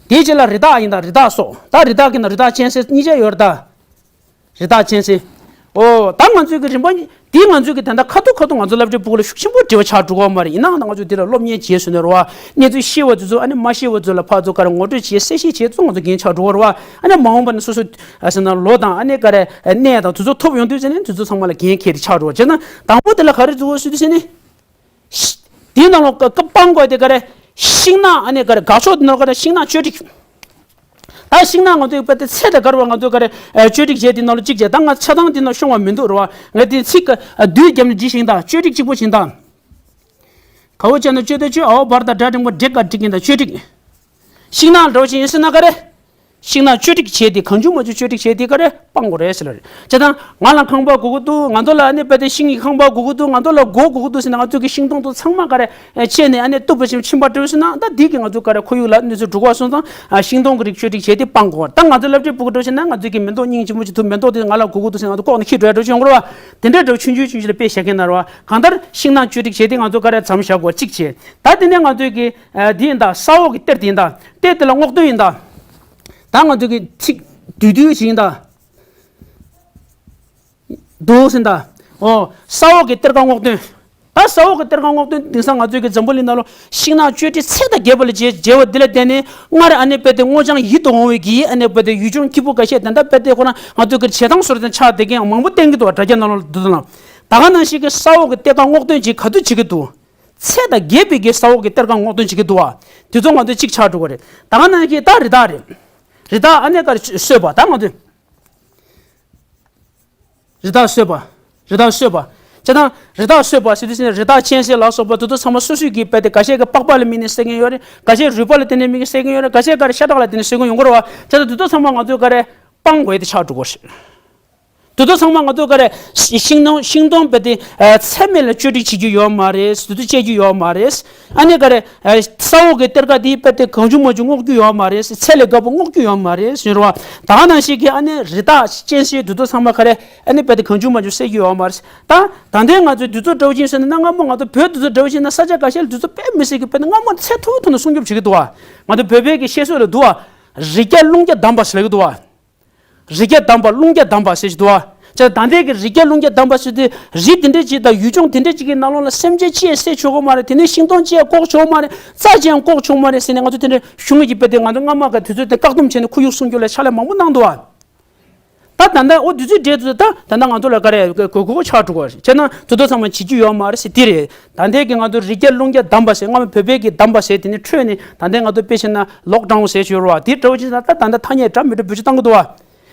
དེའི་རྗེས་ལ་རི་དྭགས་ཡིན་ད་རི་དྭགས་སོགས། ད་རི་དྭགས་ཀྱི་ནང་རི་དྭགས་གཅན་གཟན་གཉིས་ཆ་ཡོད་རེད་ད། རི་དྭགས་གཅན་གཟན། ཨོ། ད་ང་ཚོའི་གི་རིམ་པ་གཉིས་དེའི་ང་ཚོའི་གི་ད་ལྟ་ཁ་ཐུག་ཁ་ཐུག་ང་ཚོ་སློབ་གྲྭའི་ཕྲུ་གུ་ལ་ཤུགས་ཆེན་པོ་འབྲེལ་བ་ཆགས་འགྲོ་གི་ཡོད་མ་རེད། ཡིན་ནའང་ད་ང་ཚོ་འདི་ལ་སློབ་གཉེར་བྱས་སོང་ན་རེད་བ། གནས་ཚུལ་ཤེས་པ་དེ་ཚོ་ཨ་ནི་མ་ཤེས་པ་ཚོ་ལ་ཕར་ཚུར་ག་རེ་ངོ་སྤྲོད་བྱས་གསལ་བཤད་བྱས་ཚོ་ང་ཚོ་འགན་ཆགས་འགྲོ་གི་རེད་བ། ཨ་ནི་མ་འོངས་པ་ན་སོ་སོ་ཨ་ཟེར་ན་ལོ་དང་ཨ་ནི་ག་རེ་གནས་དང་དེ་ཚོ་ཐོབ་ཡོང་དུས་ཟེར་ནས་དེ་ཚོ་ཚང་མ་ལ་འགན་འཁྱེར་ཏེ་ཆགས་འགྲོ་བ་བྱས་ན་དང་པོ་དེ་ལ་ག་རེ་འཛུགས་དགོས་ཟེར་དུས་ཟེར་ནས། དེའི་ནང་ལོགས་ཀ་སྤང་དགོས་དེ་ག་རེ། ཤིང་ནགས་ཨ་ནི་ག་རེ་དགག་ཕྱོགས་དེ་ནང་ག་རེ་ཤིང་ནགས་གཅོད་སྒྲིག་ད་ཤིང་ནགས་ང་ཚོའི་དཔེ་དེ་ཚད་དང་བརྒལ་བ་ང་ཚོས་ག་རེ་གཅོད་སྒྲིག་བྱས་དེ་ནང་ལོགས་གཅིག་བྱས་ད་ང་ཆ་ཚང་དེ་ནང་ཤོང་བ་མི་འདུག་རེད་བ། ངས་དེ་ཚིག་བསྡུས་བརྒྱབ་ནས་བྲིས་ཤིང་ད་གཅོད་སྒྲིག་གཅིག་པོ་བྱིན་ད། ག་འོ་ཅན་ན་གཅོད་ད་གཅོད་ཨའོ་བར་ད་སྒྲ་འབྲིང་པོ་འགྲིག་ག་འགྲིག་ཡིན་ད་གཅོད་སྒྲིག་ཤིང་ནགས་འདྲ་བོ་ཞིག་ཡིན་ཟེར་ན་ག་རེ། ཤིང་ནགས་གཅོད་སྒྲིག་བྱས་ཏེ་གང་བྱུང་མང་བྱུང་གཅོད་སྒྲིག་བྱས་ཏེ་ག་རེ་སྤང་དགོས་རེད་ཟེར་ལ་རེད། བྱས་ཙང་ང་ལ་ཁང་པ་དགོས་ཀྱི་འདུག་ང་ཚོ་ལ་ཨ་ནི་དཔེ་དེ་ཤིང་གི་ཁང་པ་དགོས་ཀྱི་འདུག་ང་ཚོ་ལ་སྒོ་དགོས་ཀྱི་འདུག་ཟེར་ན་ང་ཚོ་གི་ཤིང་སྡོང་དེ་ཚང་མ་ག་རེ་བཅད་ནས་ཨ་ནི་གཏུབ་པ་བྱས་ཕྱིན་པ་འགྲོ་ཟེར་ན་ད་འདི་གི་ང་ཚོ་ག་རེ་ཁོར་ཡུག་ལ་གནོད་འཚེ་འགྲོ་གི་སོང་ཙང་ཤིང་སྡོང་གི་རིགས་གཅོད་སྒྲིག་བྱས་ཏེ་སྤང་དགོས། ད་ང་ཚོ་སློབ་གྲྭའི་ཕྲུ་གུ་འགྲོ་ཕྱིན་ན་ང་ཚོ་གི་མེ་ཏོག་སྙིང་རྗེ་མོ་ཅིག་འདུག་མེ་ཏོག་དེ་ང་ལ་དགོས་ཀྱི་འདུག་ཟེར་ང་ཚོ་ལྐོག་ནས་ཁྱེར་འགྲོ་ཡ་འགྲོ་ཆོག་ཡོང་གི་རེད་བ། དེ་འདྲའི་འདྲ་བོ་ཆུང་ཆུང་ཆུང་ཆུང་ལ་དཔེ་བཞག་མཁན་ན་རེད་བ། གང་ལྟར་ཤིང་ནགས་གཅོད་སྒྲིག་བྱས་ཏེ་ང་ཚོ་ག་རེ་མཚམས་བཞག་དགོས་གཅིག་བྱས། ད་དེ་ནས་ང་ཚོའི་གི་ཨ་འདི་ཡིན་ད་ས་འོག་གི་གཏེར་དེ་ཡིན་ད། གཏེར་དེ་ལ་སྔོག་འདོན་ཡིན་ད། ད་ང་ཚོ་གི་ཚིག་བསྡུས་བསྡུས་ཤིག་ཡིན་ད། འདུག་ཟིན་ད། ཨོ། ས་འོག་གི་གཏེར་ཁ་སྔོག་འདོན། ད་ས་འོག་གི་གཏེར་ཁ་སྔོག་འདོན་དེང་སང་ང་ཚོའི་གི་འཛམ་བུ་གླིང་ནང་ལོ་ཤིང་ནགས་གཅོད་སྒྲིག་ཚད་དང་བརྒལ་བ་ལ་བྱས་བྱས་པ་འདི་ལ་བརྟེན་ནས་སྔར་ཨ་ནི་དཔེ་དེ་སྔོ་ལྗང་ཡིད་དུ་འོང་བའི་གི་ཨ་ནི་དཔེ་དེ་ཡུལ་ལྗོངས་སྐྱིད་པོ་འགའ་ཤས་དེ་འདྲ་དཔེ་དེ་ཁོ་ན་ང་ཚོའི་གི་བྱེ་ཐང་སོར་དང་ཆགས་བསྡད་མཁན་ཡང་མང་པོ་བསྟན་གི་འདུག་དྲ་རྒྱ་ནང་ལོ་འདུག་ན། ད་ག་ནང་བཞིན་གི་ས་འོག་གི་གཏེར་ཁ་སྔོག་འདོན་བྱེད་ག་དུས་བྱེད་གི་འདུག་ཚད་དང་བརྒལ་བའི་གི་ས་འོག་གི་གཏེར་ཁ་སྔོག་འདོན་བྱེད་ཀྱི་འདུག་བ། དེ་ཚོ་ང་ཚོས་གཅིག་ཆགས་འགྲོ་གི་རེད། ད་ག་ནང་བཞིན་ད་རི་དྭགས་རེད། རི་དྭགས་ཨ་ནེ་ཀར་གསོད་པ་ད་ང་ཚོས། རི་དྭགས་གསོད་པ། རི་དྭགས་གསོད་པ། བྱས་ཙང་རི་དྭགས་གསོད་པ་ཟེར་དུས་ཙམ་ནས་རི་དྭགས་གཅན་གཟན་ལ་སོགས་པ་དེ་ཚོ་ཚང་མ་སོ་སོའི་གི་དཔེ་དེ་འགའ་ཤས་ཀྱི་པགས་པ་ལ་དམིགས་ནས་བསད་མཁན་ཡོད་རེད། འགའ་ཤས་རུས་པ་ལ་དེ་ནས་དམིགས་ནས་བསད་མཁན་ཡོད་རེད། འགའ་ཤས་ཀ་རེ་ཤ་ཁྲག་ལ་དེ་ནས་གསོད་མཁན་ཡོང་གི་རེད་བ། བྱས་ཙང་དེ་ཚོ་ཚང་མ་ང་ཚོས་ཀ་རེ་སྤང་དགོས་དེ་ཆགས་འགྲོ་གི་རེད། དེ་ཚོ་ཚང་མ་ང་ཚོ་ག་རེ། ཤིང་སྡོང་ཤིང་སྡོང་དཔེ་དེ་ཚད་མེད་ལ་གཅོད་སྒྲིག་བྱེད་རྒྱུ་ཡོད་མ་རེད། དེ་ཚོ་བཅད་རྒྱུ་ཡོད་མ་རེད། ཨ་ནེ་ག་རེ། ས་འོག་གི་གཏེར་ཁ་དེ་དཔེ་དེ་གང་བྱུང་མང་བྱུང་སྔོག་རྒྱུ་ཡོད་མ་རེད། ཚད་ལས་བརྒལ་བ་སྔོག་རྒྱུ་ཡོད་མ་རེད་ཟེར་བ། ད་ག་ནང་བཞིན་གྱི་ཨ་ནེ་རི་དྭགས་གཅན་གཟན་དེ་ཚོ་ཚང་མ་ག་རེ། ཨ་ནེ་དཔེ་དེ་གང་བྱུང་མང་བྱུང་བསད་རྒྱུ་ཡོད་མ་རེད། ད་ད་ལྟའི་ང་ཚོའི་དུས་ཚོད་འདྲ་བོ་ཅིག་ཟེར་ན་སྔ་མོ་ང་ཚོ་བོད་དུས་ཚོད་འདྲ་བོ་ཅིག་ན་ས་ཆ་འགའ་ཤས་ལ་དུས་ཚོད་དཔེ་མི་སྲིད་ཀྱི་དཔེ་ནི་སྔ་མོ་ཚད་མཐོ་པོའི་ཐོག་ནས་སྲུང་སྐྱོབ་བྱེད་ཀྱི་འདུག་བ། ང་ཚོ་བོད་པའི་གི་བཤད་སྲོལ་ལ་འདུག་བ། རི་རྒྱ་ཀླུང་རྒྱ་བསྡམས་པ་ཟེར་གྱི་འདུག་བ། རི་རྒྱ་བསྡམས་པ་ཀླུང་རྒྱ་བསྡམས་པ་ཟེར་གྱི་འདུག་བ། ཅེས་ད་ལྟའི་གི་རི་རྒྱལ་ཀླུང་རྒྱལ་བསྡམས་པ་ཟེར་དུས་རི་དེ་འདྲ་ཅིག་དང་ཡུལ་ལྗོངས་དེ་འདྲ་ཅིག་གི་ནང་ལོགས་ལ་སེམས་ཅན་ཅིག་བསད་ཆོག་གི་མ་རེད། དེ་ནས་ཤིང་སྡོང་ཅིག་བཀོག་ཆོག་གི་མ་རེད། རྩྭ་ཅིག་བཀོག་ཆོག་གི་མ་རེད་ཟེར་ནས་ང་ཚོ་དེ་འདྲ་ཞུ་ངེས་ཀྱི་དཔེ་དེ་ང་ཚོ་སྔ་མ་ག་དུས་ཚོད་དེ་བཀག་སྡོམ་བྱས་ནས་ཁོར་ཡུག་སྲུང་སྐྱོབ་ལ་ཕྱག་ལས་མང་པོ་གནང་འདུག་བ། ད་ད་ལྟ་ཨོ་དུས་ཚོད་འདྲེས་དུས་ད་ད་ལྟ་ང་ཚོ་ལ་ག་རེ་གོ་གོ་གོ་ཆགས་འགྲོ་གི་རེད། བྱས་ན་དུས་ཚོད་ཚང་མ་བྱེད་རྒྱུ་ཡོད་མ་རེད་ཟེར་དེ་རེད། ད་ལྟའི་གི་ང་ཚོ་རི་རྒྱལ་ཀླུང་རྒྱལ་བསྡམས་པ་ཟེར་སྔ་མ་བོད་པའི་གི་བསྡམས་པ་ཟེར་དེ་ནས་འཕྲོས་ནས་ད་ལྟའི་ང་ཚོ་དཔེ་བྱས་ན་ལོག་ཌའུན་ཟེར་ཞོར་བ་དེ་འདྲ་བོ་ཅིག་ད་ད་ལྟ་ཐ་སྙད་འདྲ་མི་འདྲ་བེད་སྤྱོད་བཏང་གི་འདུག་བ།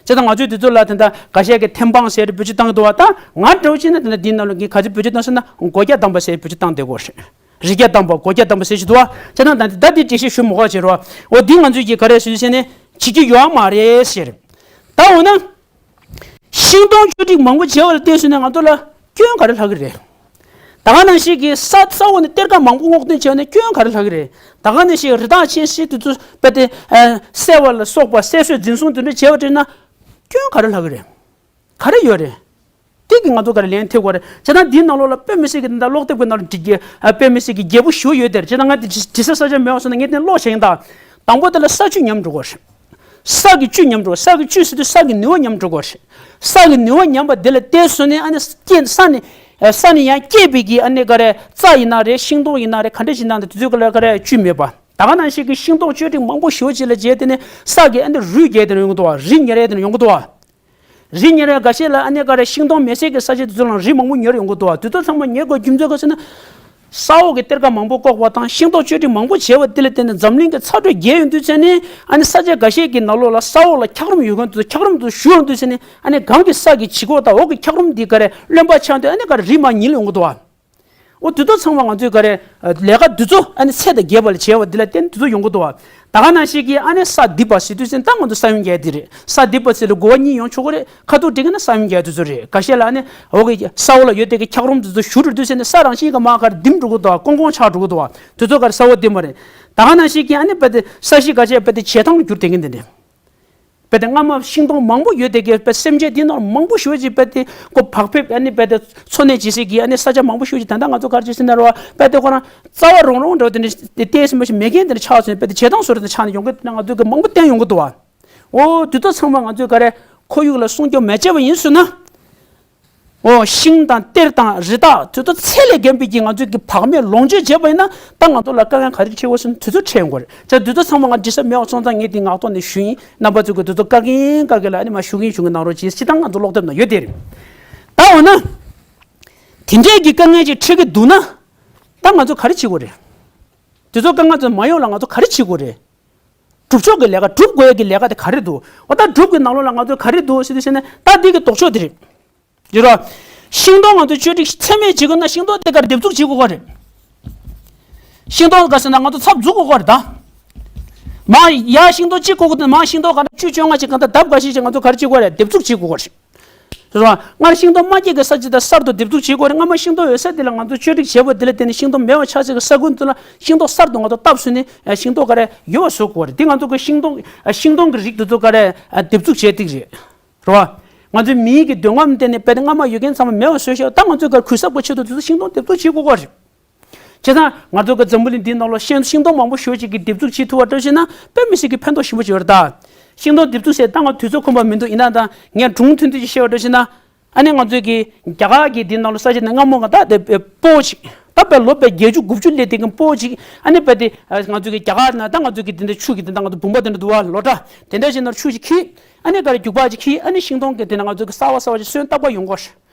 བྱས་ཙང་ང་ཚོས་དེ་ཚོ་ལ་དེ་འདྲ་འགའ་ཤས་ཀྱིས་ཐེམ་སྤང་ཟེར་བེད་སྤྱོད་བཏང་གི་འདུག་བ། ད་ང་འདྲ་བོ་བྱས་ན་དེ་འདྲ་འདིའི་ནང་ལ་ངས་ག་ཚོད་བེད་སྤྱོད་བཏང་ཟེར་ན་སྒོ་རྒྱག་བསྡམས་པ་ཟེར་བེད་སྤྱོད་བཏང་བསྡད་ཀྱི་ཡོད་རེད། རི་རྒྱལ་བསྡམས་པ་སྒོ་རྒྱག་བསྡམས་པ་ཟེར་གྱི་འདུག་བ། བྱས་ཙང་ད་ད་འདི་འགྲེལ་བཤད་ཞུ་མི་དགོས་བྱས་རོགས། འོ་འདི་ང་ཚོས་ཀྱིས་ག་རེ་ཟེར་ཟེར་ནས་བྱེད་ཀྱི་ཡོད་མ་རེད་ཟེར། ད་འོ་ན། ཤིང་སྡོང་བཅོས་སྒྲིག་མང་པོ་བྱས་པ་ལ་བལྟས་སོང་ན་ང་ཚོ་ལ་སྐྱོན་ག་རེ་ལྷག་གི་རེད། ད་ག་ནང་བཞིན་གྱི་ས་ས་འོག་ནས་གཏེར་ཁ་མང་པོ་སྔོག་འདོན་བྱས་ནས་སྐྱོན་ག་རེ་ལྷག་གི་རེད། ད་ག་ནང་བཞིན་རི་དྭགས་ཆེན་ཤོས་དེ་ཚོ་དཔེ་དེ་ཨ་བསད་པ་ལ་སོགས་པ་བསད་གསོད་འཛིན་བཟུང་དེ་འདྲ་བྱས་པ་དེ་ན་སྐྱོན་ག་རེ་ལྷག་གི་རེད། ག་རེ་ཡོད་རེད། དེ་གི་ང་ཚོ་ག་རེ་ལན་ཐེབས་དགོས་རེད། བྱས་ན་འདིའི་ནང་ལོགས་ལ་དཔེ་མི་སྲིད་ཀྱི་ད་ལྟ་ཀློག་དེབ་ཀྱི་ནང་ལ་འབྲི་རྒྱུ་ཨ་དཔེ་མི་སྲིད་ཀྱི་རྒྱས་པོ་ཞེ་པོ་ཡོད་དེ་རེད། བྱས་ན་ང་དེ་དྲི་དྲི་ས་ས་ཆ་མེད་པ་སོང་ན་ངས་དེ་ཀློག་བྱས་ཡིན་ད། དང་པོ་དེ་ལ་ས་བཅུད་ཉམས་འགྲོ་གི་རེད། ས་གི་བཅུད་ཉམས་འགྲོ། ས་གི་བཅུད་ཟེར་དུས་ས་གི་ནུས་པ་ཉམས་འགྲོ་གི་རེད། ས་གི་ནུས་པ་ཉམས་པ་དེ་ལ་བལྟས་སོང་ནས་ཨ་ནི་སྐྱེ་ས་ནས་ས་ནས་ཡང་སྐྱེས་པའི་གི་ཨ་ནི་ག་རེ་རྩྭ་ཡིན་ན་རེད། ཤིང་སྡོང་ཡིན་ན་རེད། ག་འདྲ་ཞིག་ཡིན་ན་རེད། དེ་ཚོའི་ག་ལ་ག་རེ་བཅུད་མེད་པ། ད་ག་ནང་བཞིན་གྱི་ཤིང་སྡོང་བཅོས་སྒྲིག་མང་པོ་ཞེ་པོ་ཅིག་ལ་བྱས་དེ་ནས་ས་གི་ཨ་ནི་རུལ་རྒྱས་དེ་ཡོང་གི་འདུག་བ། རི་ཉིལ་ཡ་དེ་ཡོང་གི་འདུག་བ། རི་ཉིལ་ཡ་འགའ་ཤས་ལ་ཨ་ནི་ག་རེ་ཤིང་སྡོང་མེད་སའི་གི་ས་ཆ་དེ་ཚོ་ལ་རི་མང་པོ་ཉིལ་ཡོང་གི་འདུག་བ། དེ་ཚོ་ཚང་མ་ཉིལ་དགོས་རྒྱུ་མཚན་ག་ཟེར་ན། ས་འོག་གི་གཏེར་ཁ་མང་པོ་བཀོག་པ་དང་ཤིང་སྡོང་བཅོས་སྒྲིག་མང་པོ་བྱས་པ་དེ་ལ་བརྟེན་ནས་འཛམ་གླིང་གི་ཚ་དྲོད་རྒྱས་ཡོང་དུས་ཚོད་ནས་ཨ་ནི་ས་ཆ་འགའ་ཤས་ཀྱི་ནང་ལོགས་ལ་ས་འོག་ལ་འཁྱགས་རོམ་ཡོད་མཁན་དེ་ཚོ་འཁྱགས་རོམ་དེ་ཚོ་ཞུ་ཡོང་དུས་ཚོད་ནས་ཨ་ནི་གང་གི་ས་གི་བྱི་ཁོག་དང་འོག་གི་འཁྱགས་རོམ་དེ་ག་རེ་རློན་པ་ཆགས་དུས་ཨ་ནི་ག་རེ་རི་མར་ཉིལ་ཡོང་གི་འདུག་བ། འོ་དེ་ཚོ་ཚང་མ་ང་ཚོས་ག་རེ་ལས་ཀ་དེ་ཚོ་ཨ་ནི་ཚད་དང་རྒྱས་པ་ལ་བྱས་པ་འདི་ལ་བརྟེན་དེ་ཚོ་ཡོང་གི་འདུག་བ། ད་ག་ནང་བཞིན་གྱི་ཨ་ནི་ས་རྡིབ་པ་ཟེར་དུས་ཙམ་ད་ང་ཚོ་ས་ཡོམ་རྒྱག་ཡ་དེ་རེད། ས་རྡིབ་པ་ཟེར་ལ་གོ་བ་གཉིས་ཡོང་ཆོག་གི་རེད། ཁ་ཐུག་འགྲིག་གི་ན་ས་ཡོམ་རྒྱག་ཡ་དེ་ཚོ་རེད། འགའ་ཤས་ལ་ཨ་ནི་འོག་གི་ས་འོག་ལ་ཡོད་དེ་གི་འཁྱགས་རོམ་དེ་ཚོ་ཞུ་འགྲོ་དུས་ཙམ་ནས་ས་རང་བཞིན་གྱི་མར་ག་རེ་རྡིབ་འགྲོ་གི་འདུག་བ། ཀོང་ཀོང་ཆགས་འགྲོ་གི་འདུག་བ། དེ་ཚོ་ག་རེ་ས་འོག་རྡིབ་མ་རེད། ད་ག་ནང་བཞིན་གྱི་ཨ་ནི་རྦད་དེ་ས་གཞི་འགའ་ཤས་རྦད་དེ་བྱེ་ཐང་གྱུར་བསྡད་མཁན་དེ་འདྲ། རྦད་དེ་སྔ་མ་ཤིང་སྡོང་མང་པོ་ཡོད་དེ་གི་རྦད་སེམས་ཅན་འདི་ནང་མང་པོ་ཞེ་པོ་ཅིག་རྦད་དེ་ཁོ་བག་ཕེབས་ཨ་ནི་རྦད་དེ་འཚོ་གནས་བྱེད་སའི་གི་ཨ་ནི་ས་ཆ་མང་པོ་ཞེ་པོ་ཅིག་ད་ལྟ་ང་ཚོ་ག་རེ་བྱེད་ཟེར་ན་རེད་བ། རྦད་དེ་ཁོ་རང་རྩ་བ་རོང་རོང་འདྲ་བོ་དེ་འདྲ་བལྟས་ཟིན་པ་ཞིག་མེད་མཁན་དེ་འདྲ་ཆགས་སོང་། རྦད་དེ་བྱེ་ཐང་བཟོ་འདྲ་དེ་ཆགས་ནས་ཡོང་གི་འདུག་ན་ང་ཚོ་གི་མང་པོ་བསྟན་ཡོང་གི་འདུག་བ། འོ་དེ་ཚོ་ཚང་མ་ང་ཚོས་ག་རེ་ཁོར་ཡུག་ལ་སྲུང་སྐྱོབ་མ་བྱས་པ་ཡིན་ཟེར་ན། འོ་ཤིང་དང་གཏེར་དང་རི་དྭགས་དེ་ཚོ་ཚད་ལས་བརྒལ་བའི་གི་ང་ཚོས་ཀྱི་བག་མེད་ལོངས་སྤྱོད་བྱས་པ་ཡིན་ན་ད་ང་ཚོ་ལ་དཀའ་ངལ་ག་རེ་འཕྲད་དགོས་ཟེར་ན་དེ་ཚོ་འཕྲད་ཡོང་གི་རེད། ད་དེ་ཚོ་ཚང་མ་ང་འདྲི་ས་མེད་པ་སོང་ཙང་ངས་འདི་ངག་ཐོག་ནས་ཞུ་ཡིན། རྣམ་པ་ཚོས་ཀྱི་དེ་ཚོ་བཀའ་བཀྱོན་བཀའ་བཀྱོན་ལ་ཨ་ནི་མ་ཞུ་གིན་ཞུ་གིན་གནང་རོགས་གྱིས། སྤྱིར་བཏང་ང་ཚོ་ཀློག་དེབ་ནང་ཡོད་དེ་རེད། ད་འོ་ན་དེ་འདྲས་ཀྱི་དཀའ་ངལ་ཅིག་འཕྲད་ཀྱི་འདུག་ན་ད་ང་ཚོ་ག་རེ་བྱེད་དགོས་རེད། དེ་ཚོ་དཀའ་ངལ་ཚོ་མ་ཡོང་ལ་ང་ཚོ་ག་རེ་བྱེད་དགོས་རེད། སྒྲུབ་ཕྱོགས་ཀྱི་ལས་ཀ་སྒྲུབ་དགོས་ཡ་གི་ལས་ཀ་དེ་ག་རེ་འདུག་འོ་ད་སྒྲུབ་ཀྱི་ནང་ལོགས་ལ་ང་ཚོ་ག་རེ་འདུག་ཟེར་དུས་ཟེར་ན་ད་འདི་གི་ལྡོག་ཕྱོགས་དེ་རེད། ཡོད་ར། ཤིང་སྡོང་ང་ཚོ་བཅོས་སྒྲིག་ཚད་མེད་བྱེད་དགོས་ན་ཤིང་སྡོང་དེ་གར་འདེབས་འཛུགས་བྱེད་དགོས་ཀྱི་རེད། ཤིང་སྡོང་ག་ཟེར་ན་ང་ཚོ་ཚབ་འཛུགས་དགོས་ཀྱི་རེད་ད། མ་ཡ་ཤིང་སྡོང་གཅིག་བཀོག་གི་འདུག་མ་ཤིང་སྡོང་ག་ན་བཅུ་བཅོ་ལྔ་ཅིག་གང་ལྟར་ལྡབ་འགའ་ཤས་ཅིག་ང་ཚོ་ག་རེ་བྱེད་དགོས་རེད། འདེབས་འཛུགས་བྱེད་དགོས་ཀྱི་རེད། རེད་བ། སྔར་ཤིང་སྡོང་མ་སྐྱེས་ཀྱི་ས་ཅིག་དང་གསར་དུ་འདེབས་འཛུགས་བྱེད་དགོས་རེད། སྔ་མ་ཤིང་སྡོང་ཡོད་ས་དེ་ལ་ང་ཚོ་བཅོས་སྒྲིག་བྱས་པ་དེ་ལ་བརྟེན་ནས་ཤིང་སྡོང་མེད་པ་ཆགས་ཚར་གྱི་ས་ཁུལ་དེ་ལ་ཤིང་སྡོང་གསར་དུ་ང་ཚོ་བཏབ་ཟིན་ནས་ཤིང་སྡོང་ག་རེ་ཡོད་པ་བཟོ་དགོས་རེད། དེ་ང་ཚོ་གི་ཤིང་སྡོང་ཤིང་སྡོང་གི་རིགས་དེ་ཚོ་ག་རེ་འདེབས་འཛུགས་བྱས་ཏིག་རེད། རེད་བ། ང་ཚོའི་མིའི་གི་འདོད་རྔམ་བརྟེན་ནས་དཔེར་ན་སྔ་མ་ཡོད་མཁན་ཚང་མ་མེད་པ་བཟོས་ཤག་ད་ང་ཚོས་ག་རེ་གུས་གསབ་པ་ཆེད་དུ་དེ་ཚོ་ཤིང་སྡོང་འདེབས་འཛུགས་བྱེད་དགོས་ཀྱི་རེད། བྱས་ཙང་ང་ཚོ་གི་འཛམ་བུ་གླིང་འདིའི་ནང་ལ་ཤིང་ཤིང་སྡོང་མང་པོ་ཞེ་པོ་ཅིག་གི་འདེབས་འཛུགས་བྱེད་ཐུབ་པ་འདྲ་བྱས་ན་དཔེ་མི་སྲིད་ཀྱི་ཕན་ཐོགས་ཞེ་པོ་ཅིག་ཡོད་རེད་ད། ཤིང་སྡོང་འདེབས་འཛུགས་ཟེར་ད་ང་དུས་ཚོད་ཁོམ་པ་མི་འདུག་ཡིན་ན་ད་ངས་སྒྲུང་ཐུང་ཐུང་ཅིག་བཤད་པ་འདྲ་བྱས་ན། ཨ་ནི་ང་ཚོའི་གི་རྒྱ་གར་གྱི་འདི་ནང་ལ་ས་ཆ་ནས་སྔ་མོ་ང་ད་དེ་སྤོ་ཅིག་ད་དཔེ་ལོ་དཔེ་བརྒྱད་ཅུ་དགུ་བཅུ་སླེབས་དེ་གི་སྤོ་ཅིག་ཨ་ནི་དཔེ་དེ་ང་ཚོའི་གི་རྒྱ་གར་ན་ད་ང་ཚོའི་གི་དེ་འདྲ་ཆུ་གི་དེ་འདྲ་ང་ཚོ་བུམ་པ་དེ་འདྲ་འདུག་བ་ལོ་འདྲ་དེ་འདྲ་ཞིག་ནང་ཆུ་ཞིག་འཁྱིལ། ཨ་ནི་ག་རེ་རྒྱུག་པ་ཅིག་འཁྱིལ། ཨ་ནི་ཤིང་སྡོང་གི་དེ་ནང་ང་ཚོའི་གི་གསར་པ་གསར་པ་ཅིག་སོན་བཏབ་པ་ཡོང་གོ་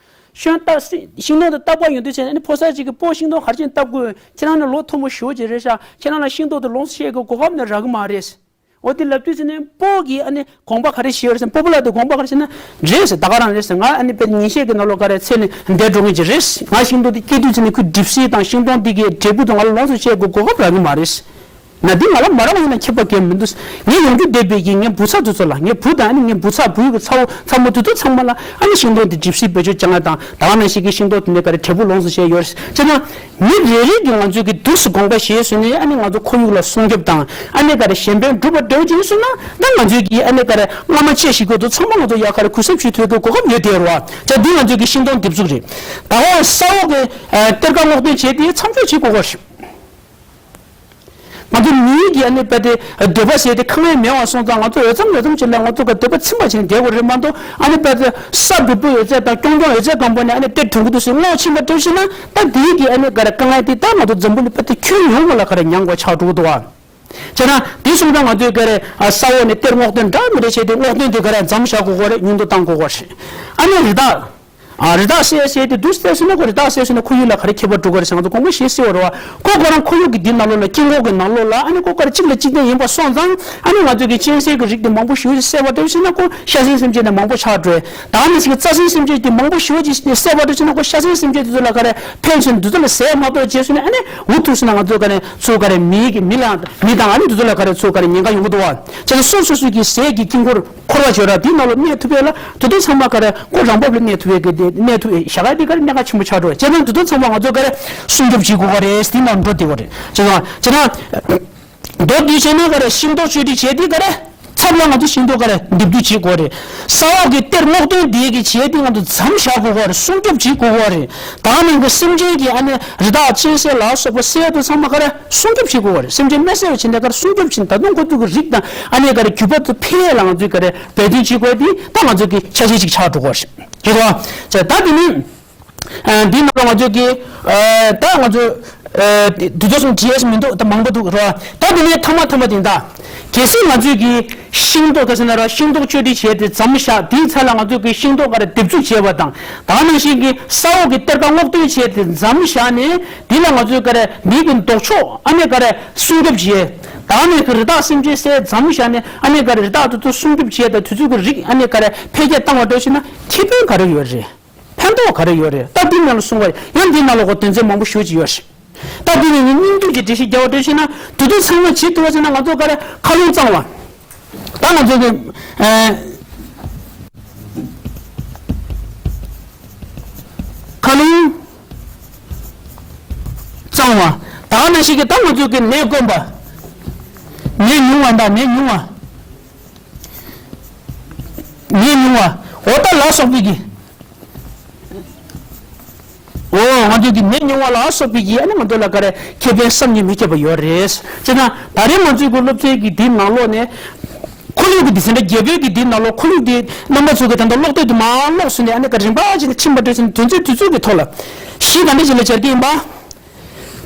ཤོན་བཏབ་སི་ཤིང་སྡོང་དེ་བཏབ་པ་ཡོང་དུས་ཚེ་ཨ་ནི་ཕོ་གསར་ཅིག་གི་སྤོ་ཤིང་སྡོང་ག་རེ་བྱས་ནས་བཏབ་དགོས། ཁྱེད་རང་ནི་ལོ་མཐོ་མོ་ཞེ་པོ་ཅིག་རེད་ཤག་ཁྱེད་རང་ལ་ཤིང་སྡོང་དེ་ལོངས་སུ་སྤྱད་གི་གོ་སྐབས་ནི་རག་གི་མ་རེད། འོ་དེ་ལབ་དུས་ཙི་ནས་སྤོ་གིས་ཨ་ནི་དགོངས་པ་ག་རེ་བཞེས་ཡོད་རེད་ཟེར་ན། སྤོ་བོ་ལགས་དེ་དགོངས་པ་ག་རེ་བཞེས་ན་རེད་ཟེར། ད་ག་རང་རེད་ཟེར། ང་ཨ་ནི་དཔེ་ཉིན་ཤས་ཀྱི་ནང་ལོགས་ག་རེ་ཚེ་ནས་འདས་འགྲོ་མཁན་ཅིག་རེད། ང་ཤིང་སྡོང་དེ་སྐྱེ་དུས་ཙི་ནས་ཁོའི་གྲིབ་བསིལ་དང་ཤིང་སྡོང་དེ་གི་འབྲས་བུ་དེ་ང་ལ་ལོངས་སུ་སྤྱད་དགོས་གོ་སྐབས་རག་གི་མ་རེད། ན་དེ་ང་ལ་མ་རག་པ་ཡིན་ན་ཁྱད་པར་གང་ཡང་མི་འདུག་ངས་ཡོང་རྒྱུ་བསྡད་པའི་གི་ངའི་བུ་ཚ་དེ་ཚོ་ལ་ངའི་བུ་དང་ཨ་ནི་ངའི་བུ་ཚ་བུ་ཡི་གི་ཚ་བོ་ཚ་མོ་དེ་ཚོ་ཚང་མ་ལ་ཨ་ནི་ཤིང་སྡོང་དེ་གྲིབ་བསིལ་བེད་སྤྱོད་བྱ་ང་དང་ད་ག་ནང་བཞིན་གི་ཤིང་སྡོང་དེ་ནས་ག་རེ་འབྲས་བུ་ལོངས་སུ་སྤྱད་ཡོད་རེད་ཟེར་ན། མི་རེ་རེ་གིས་ང་ཚོའི་གི་འདུག་སེ་དགོངས་པ་བཞེས་སོང་ནས་ཨ་ནི་ང་ཚོ་ཁོར་ཡུག་ལ་སྲུང་སྐྱོབ་དང་ཨ་ནི་ག་རེ་གཞན་ཕན་སྒྲུབ་པ་འདྲ་བོ་ཅིག་ཡིན་སོང་ན་ད་ང་ཚོའི་གི་ཨ་ནི་ག་རེ་སྔ་མ་བཅད་ཞིག་དགོས་འདུག་ཚང་མ་ང་ཚོ་ཡ་ག་རེ་གུས་གསབ་ཞུ་ཐུབ་ཀྱི་གོ་སྐབས་ཡོད་དེ་རེད་བ། ད་འདི་ང་ཚོའི་གི་ཤིང་སྡོང་འདེབས་འཛུགས་རེད། ད་འོ་ས་འོག་གི་གཏེར་ཁ་སྔོག་འདོན་བྱས་ཏེ་མཚམས་འཇོག་བྱེད་དགོས་པ་རེད། ང་ དེ་མིའི་གི་ཨ་ནི་དཔེ་དེ་འདོད་པ་ཟེར་དེ་ཁ་ངན་མེད་པ་སོང་ཙང་ང་ཚོ་འོས་འཚམ་འོས་འཚམ་ཅིག་ལ་ང་ཚོ་གི་འདོད་པ་ཚིམ་པ་བྱས་ནས་བསྡད་དགོས་རེད་མ་གཏོགས། ཨ་ནི་དཔེ་དེ་ས་སྦུག་པོ་ཡོད་ཚད་དང་ཀྱོང་ཀྱོང་ཡོད་ཚད་སྒང་པོ་ནས་ཨ་ནི་གཏེར་ཐོན་གི་འདུག་ཟེར་སྔོག་ཕྱིན་པ་འདྲ་བྱས་ན། ད་དེའི་གི་ཨ་ནི་ག་རེ་དཀའ་ངལ་དེ་ད་ང་ཚོ་འཛམ་བུ་གླིང་དཔེ་དེ་ཁྱོན་ཡོངས་ལ་ག་རེ་མྱངས་དགོས་ཆགས་འགྲོ་གི་འདུག་བ། བྱས་ན་དེ་སོང་ཙང་ང་ཚོས་ག་རེ་ཨ་ས་འོག་ནས་གཏེར་སྔོག་འདོན་འདྲ་མི་འདྲ་བྱས་ཏེ་སྔོག་འདོན་དེ་ག་རེ་མཚམས་བཞག་དགོས་ཀྱི་རེད། ཉུང་དུ་བཏང་དགོས་ཀྱི་རེད། ཨ་ནི་རི་དྭགས། ཨ་རི་དྭགས་བསད་བསད་དེ་དུས་བསད་སོང་ན་ཁོ་རི་དྭགས་བསད་སོང་ན་ཁོར་ཡུག་ལ་ག་རེ་ཁྱད་པར་འགྲོ་གི་རེད་ཟེར་ང་ཚོ་དགོངས་པ་བཞེས་སྲིད་པ་རེད་བ། ཁོ་ཁོ་རང་ཁོར་ཡུག་གི་འདི་ནང་ལོགས་ལ་དཀྱིལ་འཁོར་གྱི་ནང་ལོགས་ལ་ཨ་ནི་ཁོ་ག་རེ་གཅིག་ལ་གཅིག་བརྟེན་ཡིན་པ་སོང་ཙང་ཨ་ནི་ང་ཚོ་གི་གཅན་གཟན་གྱི་རིགས་དེ་མང་པོ་ཞེ་པོ་ཅིག་བསད་པ་འདྲ་བྱས་ན་ཁོ་ཤ་ཟན་སེམས་ཅན་ནས་མང་པོ་ཆགས་འགྲོ། ད་ནི་ཞིག་རྩྭ་ཟན་སེམས་ཅན་དེ་མང་པོ་ཞེ་པོ་ཅིག་བསད་པ་འདྲ་བྱས་ན་ཁོ་ཤ་ཟན་སེམས་ཅན་དེ་ཚོ་ལ་ག་རེ་ཕན་ཚུན་དེ་ཚོ་ལ་ཟས་མ་གཏོགས་བྱས་སོང་ན་ཨ་ནི་འུ་ཐུག་སོང་ན་ང་ཚོ་ག་རེ་ཚུར་ག་རེ་མི་གི་མི་ལ་མི་དང་ཨ་ནི་དེ་ཚོ་ལ་ག་རེ་ཚུར་ག་རེ་ཉེན་ཁ་ཡོང་གི་འདུག་བ། བྱས་ན་སོ་སོ་སོ་གི་ཟས་ཀྱི་དཀྱིལ་འཁོར་འཁོར་བ་བྱོས་ར་དེའི་ནང་ལ་གནས་ཐུབ་པས་ལ་དེ་དོན་ཚང་མ་ག་རེ་ཁོ་རང་བབས་ལ་གནས་ཐུབ་པའི་གི་དེ་གནས་ཐུབ་པའི་ཞྭ་ག་དེ་ག་རེ་གནད་འགག་ཆེན་པོ་ཆགས་འགྲོ་བ། བྱས་ཙང་དེ་དོན་ཚང་མ་ང་ཚོ་ག་རེ་སྲུང་སྐྱོབ་བྱེད་དགོས་ག་རེད། དེ་ནང་འགྲོ་བདེ་བ་རེད། བྱས་ཙང་བྱས་ན་མདོར་བསྡུས་བྱས་ན་ག་རེ་ཤིང་ཏོག་གཅོད་འབྲེག་བྱས་དེ་ག་རེ་ཚབ་ལ་ང་ཚོ་ཤིང་ཏོག་ག་རེ་འདེབས་སྡུད་བྱེད་དགོས་རེད། ས་འོག་གི་གཏེར་སྔོག་འདོན་དེ་གི་བྱས་དེ་ང་ཚོ་མཚམས་བཞག་དགོས་ག་རེད། སྲུང་སྐྱོབ་བྱེད་དགོས་ག་རེད། ད་ནང་གི་སེམས་ཅན་གྱི་ཨ་ནི་རི་དྭགས་གཅན་གཟན་ལ་སོགས་པ་བསད་དེ་ཚང་མ་ག་རེ་སྲུང་སྐྱོབ་བྱེད་དགོས་པ་རེད། སེམས་ཅན་མི་བསད་པ་བྱས་ནས་ག་རེ་སྲུང་སྐྱོབ་བྱེད། ད་དུང་ཁོ་ཚོ་གི་རིགས་དང་ཨ་ནི་ག་རེ་རྒྱུད་པ་ཚོ་འཕེལ་ཡས་ལ་ང་ཚོས་ག་རེ་འབད་བརྩོན་བྱེད་དགོས་དེ་ད་ང་ཚོ་གི་ཆ་ཤས་ཅིག་ཆགས་འགྲོ་གི་རེད། རེད་བ། ད་དེ་ནི་ཨ་འདི་ནང་ལ་ང་ཚོ་གི་ཨ་ད་ང་ཚོ་ཨ་དུས་ཚོད་སོང་བྲིས་ཡས་མི་འདུག་ད་མང་པོ་འདུག་རེད་བ། ད་དེ་ནི་ཐ་མ་ཐ་མ་དེ་ད། གལ་སྲིད་ང་ཚོས་ཀྱི་ཤིང་ཏོག་ག་ཟེར་ན་ར་ཤིང་ཏོག་གཅོད་འབྲེག་བྱས་ཏེ་མཚམས་བཞག་དེའི་ཚབ་ལ་ང་ཚོས་ཀྱི་ཤིང་ཏོག་ག་རེ་འདེབས་འཛུགས་བྱས་པ་དང་ད་ག་ནང་བཞིན་གྱི་ས་འོག་གི་གཏེར་ཁ་སྔོག་འདོན་བྱས་ཏེ་མཚམས་བཞག་ནས་དེ་ལ་ང་ཚོས་ག་རེ་མི་གི་ལྡོག་ཕྱོགས་ཨ་ནེ་ག་རེ་སྲུང་སྐྱོབ་བྱས། ད་ག་ནང་གི་རི་དྭགས་སེམས་ཅན་བསད་མཚམས་བཞག་ནས་ཨ་ནེ་ག་རེ་རི་དྭགས་དེ་ཚོ་སྲུང་སྐྱོབ་བྱས་དང་དེ་ཚོ་གི་རིགས་ཨ་ནེ་ག་རེ་འཕེལ་རྒྱས་བཏང་བ་འདྲ་བྱས་ན་ཁེ་ཕན་ག་རེ་ཡོད་རེད། ཕན་ཐོགས་ག་རེ་ཡོད་རེད། ད་འདི་ནང་ལ་གསུངས་པ་ཡང་འདི་ནང་ལ་གོ་དོན་ཚན་མང་པོ་ཞེ་པོ་ཅིག་ཡོད་རེད། ད་འདི་ནས་ངས་སྙིང་བསྡུས་ཀྱི་འགྲེལ་བཤད་རྒྱག་པ་འདྲ་བྱས་ན་དེ་དུས་ཚང་མ་བྱེད་ཐུབ་པ་བྱས་ན་ང་ཚོ་ག་རེ་མཁའ་རླུང་གཙང་བ། ད་ང་ཚོ་གི་ཨ་མཁའ་རླུང་གཙང་བ། ད་ག་ནང་བཞིན་གྱི་ད་ང་ཚོ་གི་ནད་དཀོན་པ། ནད་ཉུང་བ་དང་ནད་ཉུང་བ། ནད་ཉུང་བ། འོ་ད་ལ་སོགས་པའི་གི་འོ་ང་ཚོ་གི་ནད་ཉུང་བ་ལ་སོགས་པའི་གི་ཨ་ནི་ང་ཚོ་ལ་ག་རེ་ཁེ་ཕན་བསམ་གྱིས་མི་ཁྱབ་པ་ཡོད་རེད། བྱས་ན་ད་རེས་ང་ཚོའི་གི་སློབ་ཚན་གི་འདིའི་ནང་ལོགས་ནས་ཁོར་ཡུག་གི་འདི་ཟེར་ན་རྒྱལ་པོའི་གི་འདིའི་ནང་ལོགས་ཁོར་ཡུག་འདི་རྣམ་པ་ཚོ་གི་ད་ལྟ་ཀློག་དེབ་དེ་མར་ཀློག་ཟིན་ནས་ཨ་ནི་ག་རིམ་པ་བྱས་ནས་ཕྱིན་པ་འདྲ་ཟེར་ན་དོན་ཚན་དེ་ཚོ་གི་ཐོག་ལ་གཞི་ག་འདྲ་ཞིག་ལ་སྦྱར་གྱི་ཡིན་པ།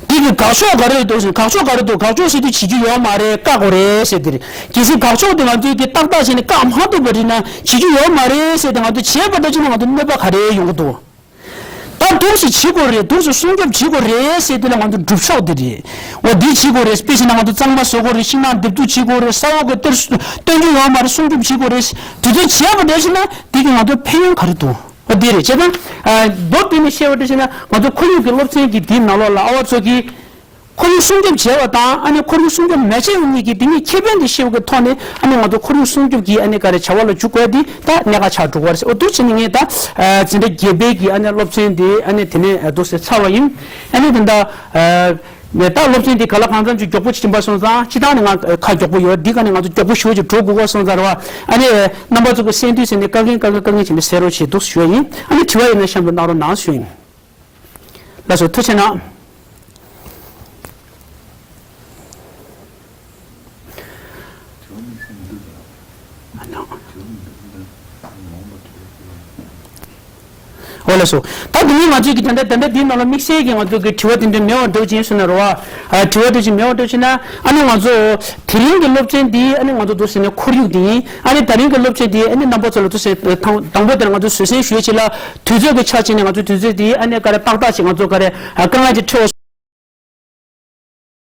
འདི་གི་དགག་ཕྱོགས་ག་རེ་འདུག་ཟེར་དགག་ཕྱོགས་ག་རེ་འདུག་དགག་ཕྱོགས་ཟེར་དུས་བྱེད་རྒྱུ་ཡོད་མ་རེད། བཀག་དགོས་རེད་ཟེར་དེ་རེད། གལ་སྲིད་དགག་ཕྱོགས་དེ་ང་ཚོས་ཀྱི་ཏག་ཏག་བྱས་ནས་བཀག་མ་ཐུབ་པ་རེད་ན་བྱེད་རྒྱུ་ཡོད་མ་རེད་ཟེར་ཏེ་ང་ཚོ་བྱས་པ་འདྲ་བྱས་ན་ང་ཚོ་གནོད་པ་ག་རེ་ཡོང་གི་འདུག་ད་འདུག་སེ་བྱེད་དགོས་རེད། འདུག་སེ་སྲུང་སྐྱོབ་བྱེད་དགོས་རེད་ཟེར་དེ་ལ་ང་ཚོ་སྒྲུབ་ཕྱོགས་དེ་རེད། འོ་འདི་བྱེད་དགོས་རེད། དཔེ་བྱས་ན་ང་ཚོ་གཙང་མ་བཟོ་དགོས་རེད། ཤིང་ནགས་འདེབས་འཛུགས་བྱེད་དགོས་རེད། ས་འོག་གི་གཏེར་སྟོན་རྒྱུ་ཡོད་མ་རེད། སྲུང་སྐྱོབ་བྱེད་དགོས་རེད། དེ་ཚོ་བྱས་པ་འདྲ་བྱས་ན་འདི་གི་ང་ཚོ་ཕན་ཡོན་ག་རེ་འདུག་འོ་དེ་རེད། བྱས་ཙང་། མདོར་བསྡུས་ནས་བཤད་པ་འདྲ་བྱས་ན་ང་ཚོ་ཁོར་ཡུག་གི་སློབ་ཚན་གྱི་དེའི་ནང་ལོགས་ལ་ཨ་བ་ཚོ་གིས་ཁོར་ཡུག་སྲུང་སྐྱོབ་བྱས་པ་དང་ཨ་ནི་ཁོར་ཡུག་སྲུང་སྐྱོབ་མ་བྱས་པ་གཉིས་ཀྱི་དེ་གཉིས་ཁེ་ཕན་དེ་ཤེས་པའི་ཐོག་ནས་ཨ་ནི་ང་ཚོ་ཁོར་ཡུག་སྲུང་སྐྱོབ་ཀྱི་ཨ་ནི་ག་རེ་བྱ་བ་ལ་འཇུག་དགོས་དེ་ད་གནད་འགག་ཆགས་འགྲོ་གི་རེད། འོ་འདུག་བྱས་ནས་ངས་ད་འཛིན་གྲྭ་བརྒྱད་པའི་གི་ཨ་ནི་སློབ་ཚན་དེ་ཨ་ནི་དེ་ནས་འདུག་སེ་ཚར་བ་ཡིན། ཨ་ནི་དེ་འདྲ། ནས་ད་སློབ་ཚན་འདི་ག་ལ་གང་འཚམ་ཅིག་མགྱོགས་པོ་ཅིག་ཕྱིན་པ་སོང་ཙང་སྤྱིར་བཏང་ནས་ང་ཁ་མགྱོགས་པོ་ཡོད། འདི་ག་ནས་ང་ཚོ་མགྱོགས་པོ་ཞེ་པོ་ཅིག་འགྲོ་དགོས་པ་སོང་ཙང་རེད་བ། ཨ་ནི་རྣམ་པ་ཚོ་གི་གསན་དུས་ཟེར་ནས་དཀའ་ངལ་དཀའ་ངལ་དཀའ་ངལ་བྱས་ནས་གསན་རོགས་བྱེད་འདུག་ཞུ་ཡ་ཡིན། ཨ་ནི་དྲི་བ་ཡིན་ན་གཤམ་དུ་གནང་རོགས་གནང་ཞུ་ཡ་ཡིན། ལགས་སོ་ཐུགས་རྗེ་གནང་། འོ་ལགས་སོ། ད་དེ་ནས་ང་ཚོས་ཀྱི་ད་ལྟ་ད་ལྟ་འདིའི་ནང་ལ་དམིགས་བསལ་གྱི་ང་ཚོས་ཀྱི་དྲི་བ་དེ་འདྲ་མེད་པ་འདྲ་བོ་ཅིག་ཡིན་སོང་ན་རེད་བ། ཨ་དྲི་བ་འདྲ་ཅིག་མེད་པ་འདྲ་བོ་ཅིག་ན་ཨ་ནི་ང་ཚོ་དེ་རིང་གི་སློབ་ཚན་འདི་ཨ་ནི་ང་ཚོ་འདུག་ཟེར་ནས་ཁོར་ཡུག་འདི་ཡིན། ཨ་ནི་ད་རིང་གི་སློབ་ཚན་འདི་ཨ་ནི་རྣམ་པ་ཚོ་ལ་འདུག་ཟེར་དང་དང་པོ་དེར་ང་ཚོ་བཟོད་བསྲན་ཞུ་ཡས་ཅིག་ལ་དུས་ཚོད་ཀྱི་ཆ་ཅིག་ནས་ང་ཚོ་དུས་ཚོད་འདི་ཨ་ནི་ག་རེ་ཏག་ཏག་ཅིག་ང་ཚོ་ག་རེ་དཀའ་ངལ་ཅིག་འཕྲད་པ་